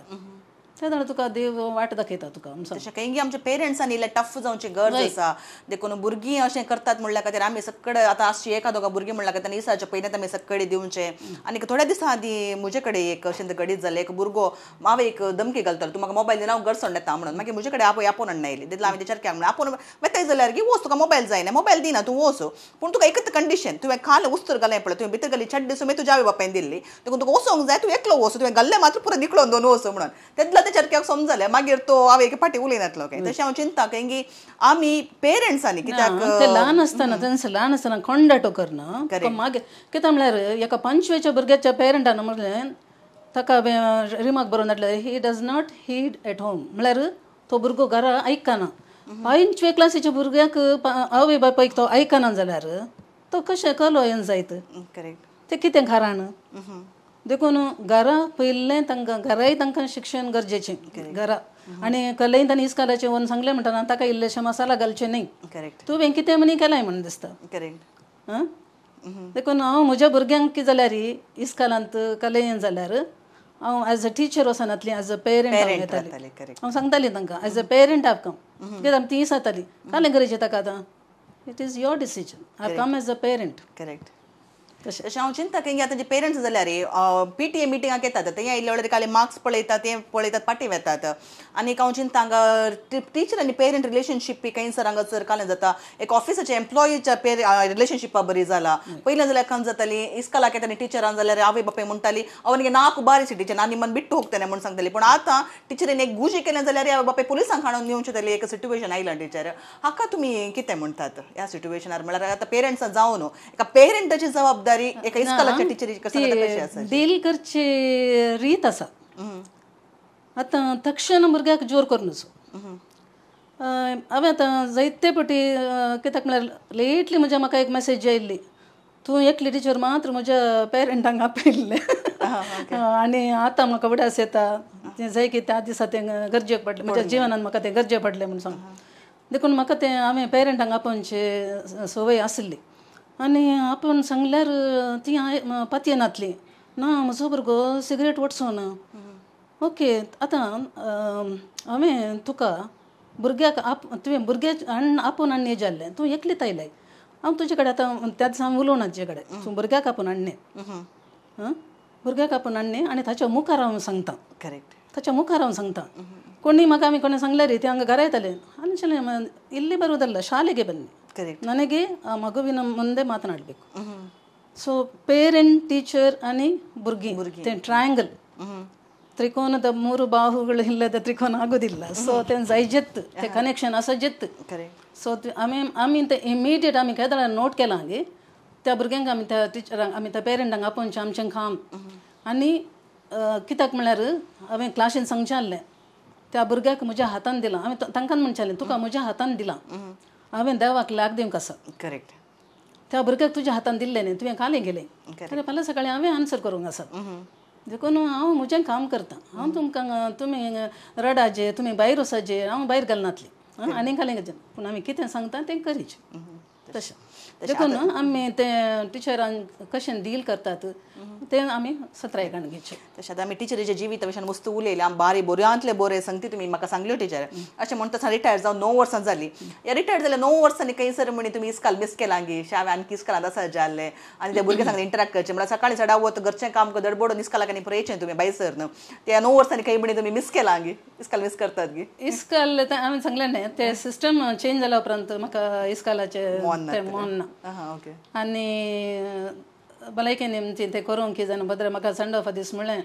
तेन्ना तुका देव वाट दाखयता तुका. तशें खंय आमच्या पेरंट्सांनी इल्लें टफ जावची गरज आसा देखून भुरगीं अशें करतात म्हणल्या खातीर आमी सकड आतां आसची एका दोगा भुरगीं म्हणल्या खातीर इसाच्या पयलींच आमी सकडी दिवचें. आनी थोड्या दिसां आदीं म्हजे कडेन एक अशें घडीत जालें एक भुरगो हांवें एक धमकी घालतालो तूं म्हाका मोबायल दिना हांव घर सोडून येता म्हणून मागीर म्हजे कडेन आपय आपोवन हाडून आयली तितलें हांवें टिचर केलें म्हणून आपोवन वेताय जाल्यार की वच तुका मोबायल जायना मोबायल दिना तूं वच पूण तुका एकच कंडिशन तुवें खाल उस्तर घालें पळय तुवें भितर घाली चड्डी सुमें तुज्या आवय बापायन दिल्ली देखून तुका वचोंक जाय तूं एकलो वच तुवें घाल्लें मात्र पुरो निकळोन दोन वच म्हणून तेदला ते चरक्याक समजलें मागीर तो हांव एक फाटी उलयनातलो काय. तशें हांव चिंता की आमी पेरंट्सांनी कित्याक ते ल्हान आसतना तेंच ल्हान आसतना कोंडाटो करना मागीर कितें म्हळ्यार एका पंचवेच्या भुरग्याच्या पेरंटान म्हणलें ताका रिमार्क बरोवन धाडले he does not heed at home म्हळ्यार तो भुरगो घरा आयकना पंचवे क्लासीच्या भुरग्याक आवय बापायक तो आयकना जाल्यार तो कशें कलो येन जायत. करेक्ट. तें कितें कारण देखून घरा पयलें तांकां घराय तांकां शिक्षण गरजेचें घरा आनी कलय तांणी इस्कालाचें वचून सांगलें म्हणटना ताका इल्लेशें मसाला घालचें न्ही. करेक्ट. तुवें कितें म्हणी केलाय म्हण दिसता. करेक्ट. आं देखून हांव म्हज्या भुरग्यांक कितें जाल्यार इस्कालांत कलयन जाल्यार हांव एज अ टिचर वचनातली एज अ पेरंट हांव येतालें हांव सांगतालें तांकां एज अ पेरंट हांव कम कित्याक तीं जातालीं कालें गरजेचें ताका आतां it is your decision I come as a parent. Correct. तशें हांव चिंता की आतां जे पेरंट्स जाल्यार पीटीए मिटिंगाक येतात थंय आयिल्ले वेळार काले मार्क्स पळयतात ते पळयतात पाटी वेतात आनी हांव चिंता हांगा टिचर आनी पेरंट रिलेशनशीप खंयसर हांगासर कालें जाता एक ऑफिसाच्या एम्प्लॉईच्या रिलेशनशिपा बरी जाला पयलें जाल्यार खंय जाताली इस्कलाक येता टिचरान जाल्यार आवय बापाय म्हणटाली आवय नाक बारीक टिचर आनी मन बिट्टू होगतलें म्हूण सांगताली पूण आतां टिचरीन एक गुजी केलें जाल्यार आवय बापाय पुलिसांक हाडून दिवचें जाली एक सिट्युएशन आयलां टिचर हाका तुमी कितें म्हणटात ह्या सिट्युएशनार म्हळ्यार आतां पेरंट्सां जावन एका पेरंटाची जबाबदारी एका इस्कलाच्या टिचरीची कशी आसा डील करची रीत आसा. आतां तक्षण भुरग्याक जोर करून हांवें आतां जायते पटी कित्याक म्हळ्यार लेटली म्हज्या म्हाका एक मॅसेज आयिल्ली तूं एकली टिचर मात्र म्हज्या पेरंटांक आपयल्लें आनी आतां म्हाका उडास येता तें जाय की त्या दिसा तें गरजेक पडलें म्हज्या जिवनान म्हाका तें गरजे पडलें म्हूण सांग देखून म्हाका तें हांवें पेरंटांक आपोवची संवय आसली आनी आपूण सांगल्यार ती पातयेनातली ना म्हजो भुरगो सिगरेट ओडचो ना. ओके आतां हांवें तुका भुरग्याक तुवें भुरग्याक हाडून आपोवन हाडणे जाल्लें तूं एकलीच आयलाय हांव तुजे कडेन आतां त्या दिसा हांव उलोवना तुजे कडेन तूं भुरग्याक आपोवन हाडणे आं भुरग्याक आपोवन हाडणे आनी ताच्या मुखार हांव सांगता. करेक्ट. ताच्या मुखार हांव सांगता कोणी म्हाका आमी कोणी सांगल्यार ती हांगा घरा येताले आनी ಇಲ್ಲಿ ಬರುವುದಲ್ಲ ಶಾಲೆಗೆ ಬನ್ನಿ. ನನಗೆ ಆ ಮಗುವಿನ ಮುಂದೆ ಮಾತನಾಡಬೇಕು. ಸೊ ಪೇರೆಂಟ್ ಟೀಚರ್ ಆನಿ ಭುರ್ಗಿ ಟ್ರಯಾಂಗಲ್ ತ್ರಿಕೋನದ ಮೂರು ಬಾಹುಗಳು ಇಲ್ಲದ ತ್ರಿಕೋನ ಆಗೋದಿಲ್ಲ. ಸೊ तें जायजेत ते कनेक्शन आसाजेत. सो आमी आमी ते इमिडिएट आमी केदळा नोट केलां गे त्या भुरग्यांक आमी त्या टिचरांक आमी त्या पेरंटांक आपोवचें आमचें काम. आनी कित्याक म्हळ्यार हांवें क्लासीन सांगचें आहलें त्या भुरग्याक म्हज्या हातान दिलां हांवें तांकां म्हणचें तुका म्हज्या हातान दिलां हांवें देवाक लाग दिवंक आसा. करेक्ट. त्या भुरग्याक तुज्या हातान दिल्लें न्ही तुवें कालें गेलें जाल्यार फाल्यां सकाळीं हांवें आन्सर करूंक आसा. देखून हांव म्हजें काम करता हांव तुमकां तुमी रडाजे तुमी भायर वचाजे हांव भायर घालनातली आनी घालें पूण आमी कितें सांगता तें करीचें. तशें देखून आमी ते टिचरांक कशें डील करतात ते आमी सत्राय काडून घेवचे. तशें आतां आमी टिचरीच्या जिविता विशयान वस्तू उलयली, आमी बारी बऱ्यांतले बरे संगती तुमी म्हाका सांगल्यो टिचर. अशें म्हणटा रिटायर्ड जावन 9 वर्सां जाली, ह्या रिटायर्ड जाल्या 9 वर्सांनी खंय सर म्हणी तुमी इस्काल मिस केलां गी, हांवें आणखी इस्कालांत आसा जाल्लें आनी त्या भुरग्यां सांगलें इंटरेक्ट करचें म्हळ्यार सकाळीं चडावत घरचें काम दडबडून इस्कालाक आनी पळयचें तुमी भायर सर न्हू, त्या 9 वर्सांनी खंय म्हणी तुमी मिस केलां गी, इस्काल मिस करतात गी? इस्काल हांवें सांगलें न्ही ते सिस्टम चेंज जाल्या उपरांत म्हाका इस्कालाचें मन ना. आनी भलायकी निमती तें करूंक की जाणा बद्र म्हाका संड ऑफा दीस म्हणलें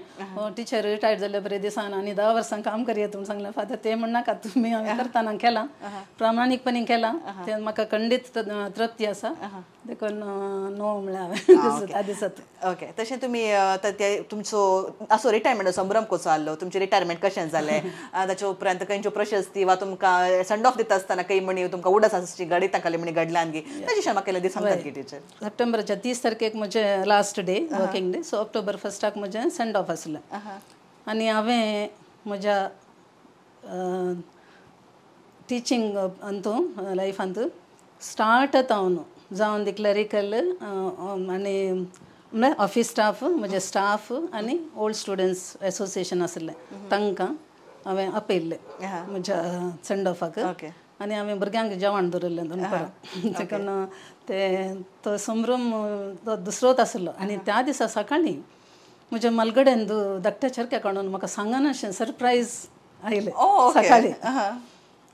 टिचर रिटायर्ड जाल्ले बरे दिसान आनी 10 वर्सां काम करया म्हूण सांगलें. फादर तें म्हणनाका तुमी हांवें करतना केलां प्रामाणीकपणी केलां तें म्हाका खंडीत तृप्ती आसा देखून नो म्हणलें हांवें त्या दिसात. ओके, तशें तुमी तुमचो असो रिटायरमेंट संभ्रम कसो आहलो, तुमचें रिटायरमेंट कशें जालें, ताच्या उपरांत खंयच्यो प्रशस्ती वा तुमकां संड ऑफ दिता आसतना खंय म्हणी तुमकां उडस आसची घडयता खाली म्हणी घडल्यान गी, ताजे म्हाका इल्लें सांगतात की टिचर? सप्टेंबराच्या 30 तारखेक म्हजें last day working day, so October 1 म्हजें सेंड ऑफ आसलें. आनी हांवें म्हज्या टिचींग अंतू लायफांत स्टार्ट जावन जावन दी क्लरिकल आनी म्हळ्यार ऑफीस स्टाफ म्हजे स्टाफ आनी ओल्ड स्टुडंट्स एसोसिएशन आसलें तांकां हांवें आपयल्लें म्हज्या सेंड ऑफाक. आनी हांवें भुरग्यांक जेवण दवरिल्लें दनपारां, देखून ते तो संभ्रम तो दुसरोच आसलो. आनी त्या दिसा सकाळीं म्हज्या मलगड्यान धाकट्या चरक्या काडून म्हाका सांगनाशें सरप्रायज आयलें सकाळीं.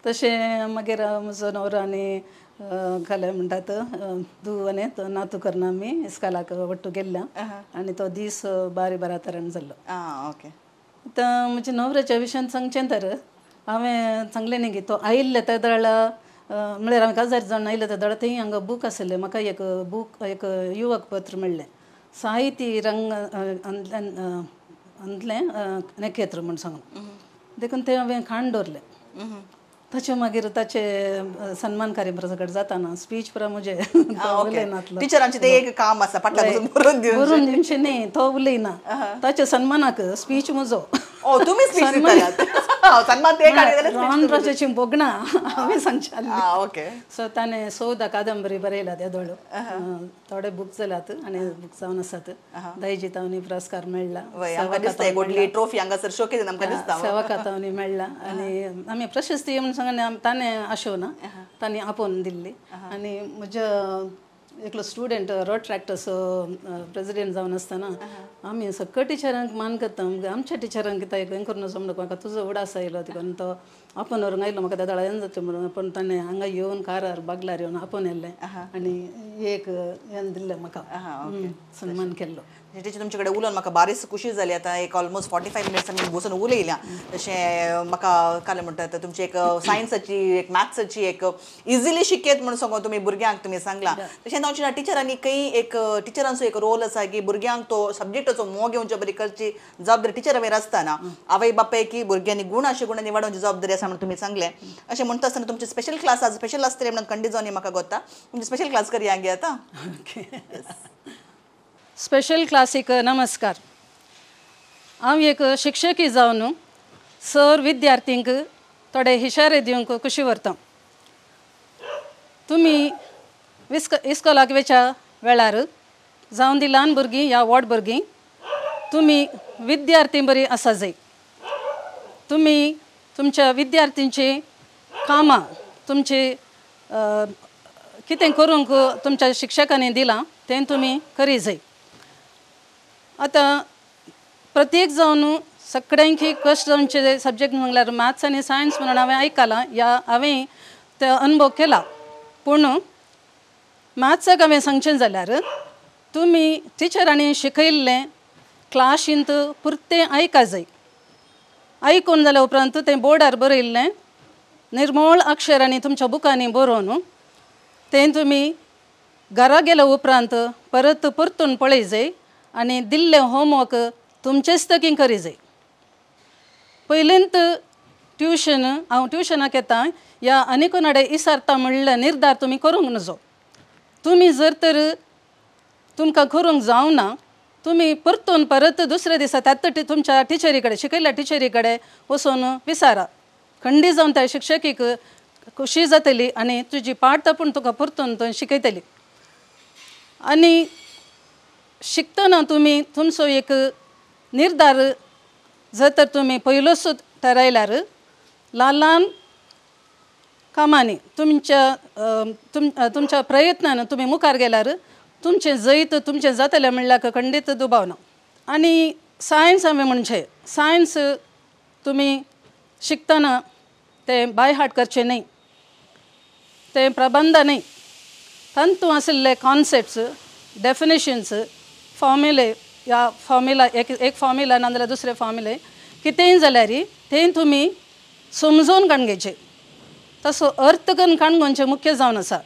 तशें मागीर म्हजो न्हवरो आनी घाले म्हणटात धूव आनी नातू करना आमी इस्कालाक वट्टू गेल्ल्या आनी तो दीस बारी बऱ्या तरेन जाल्लो. आतां म्हज्या न्हवऱ्याच्या विशयान सांगचें तर हांवें सांगलें न्ही की तो आयिल्ले त्या दळा म्हळ्यार हांवें काजार जावन आयिल्ले त्या दळा थंय हांगा बूक आशिल्लें, म्हाका एक बूक एक युवक पत्र मेळ्ळें साहित्य रंग अंतलें नखेत्र म्हूण सांगून, देखून तें हांवें खाण दवरलें. ताचे मागीर ताचे सन्मान कार्यक्रम कडेन जाताना स्पीच पुरा म्हजें उलयनातलो. टिचरांचें तें एक काम आसा फाटल्यान बरोवन दिवचें न्ही, तो उलयना ताच्या सन्मानाक स्पीच म्हजो. तुमी स्पीच रानराजाची भोगणां हांवें सांगचे. सो ताणें 14 कादंबरी बरयल्या त्या दोळो थोडे बूक जाल्यात आनी बूक जावन आसात. दायजी तावनी पुरस्कार मेळ्ळा, ट्रॉफी हांगासर शोकेस आमकां दिसता, सेवका तावनी मेळ्ळा. आनी आमी प्रशस्ती म्हणून सांगना ताणें आशोना ताणें आपोवन दिल्ली. आनी म्हज्या एकलो स्टुडंट रोट्रॅक्टर्स प्रेसिडेंट जावन आसतना आमी सगळ्या टिचरांक मान करता, आमच्या टिचरांक कितें हें करून वचो म्हणून म्हाका तुजो उडास आयलो देखून तो आपोवन व्हरूंक आयलो म्हाका त्या दळान जाता म्हणून, पूण ताणें हांगा येवन कारार बागलार येवन आपोवन येयलें आनी एक हें दिल्लें म्हाका सन्मान केल्लो. टिचर तुमचे कडेन उलोवन म्हाका बारीच खुशी जाली. आतां एक ऑलमोस्ट 45 मिनट्स आमी बसून उलयल्या. तशें म्हाका काल म्हणटात तुमची एक सायन्साची एक मॅथ्साची एक इजिली शिकयत म्हणून सांगो तुमी भुरग्यांक तुमी सांगलां. तशें हांव टिचरांनी खंय एक टिचरांचो एक रोल आसा की भुरग्यांक तो सब्जेक्टाचो मोग घेवचे बरी करची जबाबदारी टिचरा वयर आसतना आवय बापाय की भुरग्यांनी गुण अशे गुणांनी वाडोवची जबाबदारी आसा म्हणून तुमी सांगलें. अशें म्हणटा आसतना तुमची स्पेशल क्लास आज स्पेशल आसतली म्हणून खंडीत जावन म्हाका गोता तुमची स्पेशल क्लास करया गे आतां. स्पेशल क्लासीक नमस्कार. हांव एक शिक्षकी जावन सर विद्यार्थींक थोडे हिशारे दिवंक खुशी व्हरता. तुमी इस्कोलाक वेच्या वेळार जावन दी ल्हान भुरगीं या व्हड भुरगीं तुमी विद्यार्थी बरी आसा जाय. तुमी तुमच्या विद्यार्थींची कामां तुमची कितें करूंक तुमच्या शिक्षकांनी दिलां तें तुमी करी जाय. आतां प्रत्येक जावन सगळ्यांकी कश्ट जावचे सब्जेक्ट म्हणल्यार मॅथ्स आनी सायन्स म्हणून हांवें आयकलां या हांवें ते अनुभव केला. पूण मॅथ्साक हांवें सांगचें जाल्यार तुमी टिचरांनी शिकयल्लें क्लाशींत पुरतें आयका जाय. आयकून जाल्या उपरांत तें बोर्डार बरयल्लें निर्मोळ अक्षरांनी तुमच्या बुकांनी बरोवन तें तुमी घरा गेल्या उपरांत परत परतून पळय जाय आनी दिल्लें होमवर्क तुमचेच तकीं करी जाय. पयलींत ट्युशन हांव ट्युशनाक येता या आनी कोणाडे इसारता म्हणल्यार निर्धार तुमी करूंक नजो. तुमी जर तर तुमकां करूंक जावना तुमी परतून परत दुसऱ्या दिसा त्याच तुमच्या टिचरी कडेन शिकयल्ल्या टिचरी कडेन वचून विचारा. खंडी जावन त्या शिक्षकीक खुशी जातली आनी तुजी पाठ पूण तुका परतून तो शिकयतली. आनी शिकतना तुमी तुमचो एक निर्धार जर तर तुमी पयलोच थारायल्यार ल्हान ल्हान कामांनी तुमच्या तुमच्या प्रयत्नान तुमी मुखार गेल्यार तुमचें जैत तुमचें जातलें म्हणल्यार खंडीत दुबाव ना. आनी सायन्स हांवें म्हणजे सायन्स तुमी शिकतना तें बाय हार्ट करचें न्हय, तें प्रबंध न्हय, तातूंत आशिल्ले कॉन्सेप्ट्स, डेफिनेशन्स, फॉर्म्युले, ह्या फॉर्म्युला एक एक फॉर्म्युला ना जाल्यार दुसरे फॉर्म्युले कितेंय जाल्यार तें तुमी समजून काडून घेवचें, तसो अर्थ करून काडून घेवचें मुख्य जावन आसा.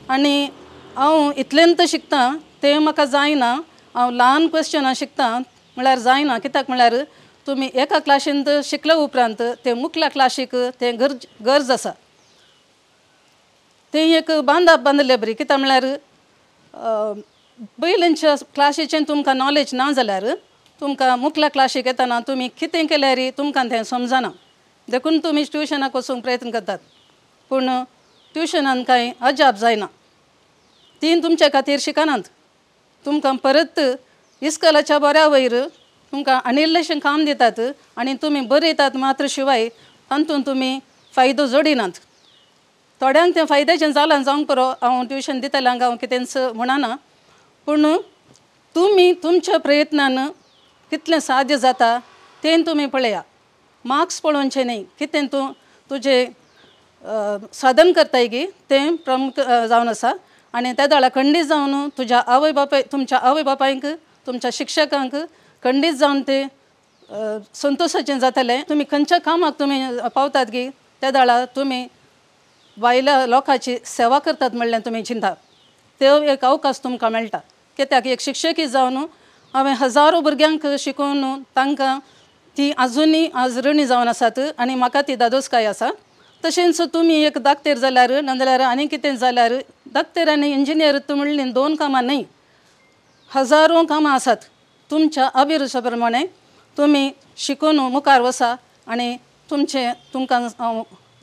आनी हांव इतलेंत शिकतां तें म्हाका जायना, हांव ल्हान क्वेश्चनां शिकतां म्हळ्यार जायना, कित्याक म्हळ्यार तुमी एका क्लासींत शिकले उपरांत तें मुखल्या क्लासीक तें गरज गरज आसा. तें एक बांदाप बांदिल्ले बरी, कित्याक म्हळ्यार पयलींच्या क्लासीचें तुमकां नॉलेज ना जाल्यार तुमकां मुखल्या क्लासीक येतना तुमी कितें केल्यार तुमकां तें समजना, देखून तुमी ट्युशनाक वचूंक प्रयत्न करतात, पूण ट्युशनान कांय अजाप जायना, तीं तुमच्या खातीर शिकनात, तुमकां परत इस्कॉलाच्या बऱ्या वयर तुमकां आनी इल्लेशें काम दितात आनी तुमी बरयतात मात्र शिवाय तातूंत तुमी फायदो जोडिनात. थोड्यांक तें फायद्याचें जालां जावंक पुरो, हांव ट्युशन दितल्यांक हांव कितेंच म्हणना, पूण तुमी तुमच्या प्रयत्नान कितलें साध्य जाता तें तुमी पळया, मार्क्स पळोवचें न्हय, कितें तूं तुजें साधन करताय गी तें प्रमुख जावन आसा. आनी त्या वेळार खंडीत जावन तुज्या आवय बापाय तुमच्या आवय बापायक तुमच्या शिक्षकांक खंडीत जावन तें संतोशाचें जातलें. तुमी खंयच्या कामाक तुमी पावतात गी त्या वेळार तुमी बायल्या लोकांची सेवा करतात म्हणल्यार तुमी चिंता, त्यो एक अवकाश तुमकां मेळटा. कित्याक एक शिक्षकी जावन हांवें हजारो भुरग्यांक शिकोवन तांकां ती आजुनूय आज ऋणी जावन आसात आनी म्हाका ती दादोसकाय आसा. तशेंच तुमी एक दाक्तेर जाल्यार नाजाल्यार आनी कितें जाल्यार, दाक्तेर आनी इंजिनियर तूं म्हणली दोन कामां न्हय, हजारो कामां आसात. तुमच्या अभिरुचा प्रमाणे तुमी शिकून मुखार वसा आनी तुमचें तुमकां हांव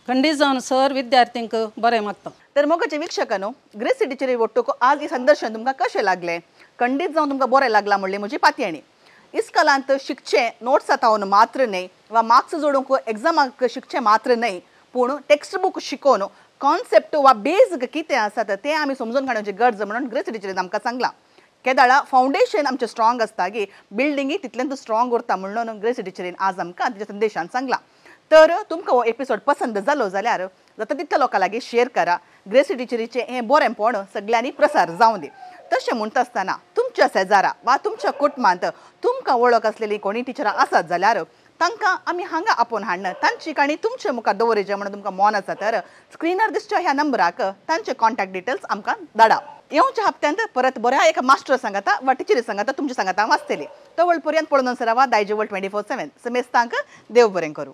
खंडीत जावन सर विद्यार्थ्यांक बरें मागता. तर मोगाचे वीक्षकांनो, ग्रेसी टिचरी वट्टूक आज हे संदर्शन तुमकां कशें लागलें, खंडीत जावन तुमकां बरें लागलां म्हणलें म्हजी पातयेणी. इस्कॉलांत शिकचें नोट्स आतावन मात्र न्हय वा मार्क्स जोडूंक एग्जामाक शिकचें मात्र न्हय, पूण टेक्स्ट बूक शिकोवन कॉन्सेप्ट वा बेज कितें आसा तें आमी समजून काडपाची गरज म्हणून ग्रेसी टिचरीन आमकां सांगलां. केदाळा फावंडेशन आमचें स्ट्रॉंग आसता की बिल्डिंगी तितलेंच स्ट्रॉंग उरता म्हणून ग्रेसी टिचरीन आज आमकां तिच्या संदेशान सांगलां. तर तुमकां हो एपिसोड पसंद जालो जाल्यार जाता तितल्या लोकां लागीं शेअर करा. ग्रेसी टिचरीचें हें बरेंपण सगळ्यांनी प्रसार जावं दी. तशें म्हणटा आसतना तुमच्या शेजारा वा तुमच्या कुटुंबांत तुमकां वळख आसलेली कोणी टिचरां आसात जाल्यार तांकां आमी हांगा आपोवन हाडन तांची काणी तुमचे मुखार दवरिचे म्हणून तुमकां मन आसा तर स्क्रिनार दिसच्या ह्या नंबराक तांचे कॉन्टॅक्ट डिटेल्स आमकां धाडा. येवच्या हप्त्यांत परत बऱ्या एका मास्टर सांगाता वा टिचरी सांगाता तुमच्या सांगाता वाचतली. तवळ पर्यंत पळोवन सरावा दायज वर्ल्ड 24/7. समेस्तांक देव बरें करूं.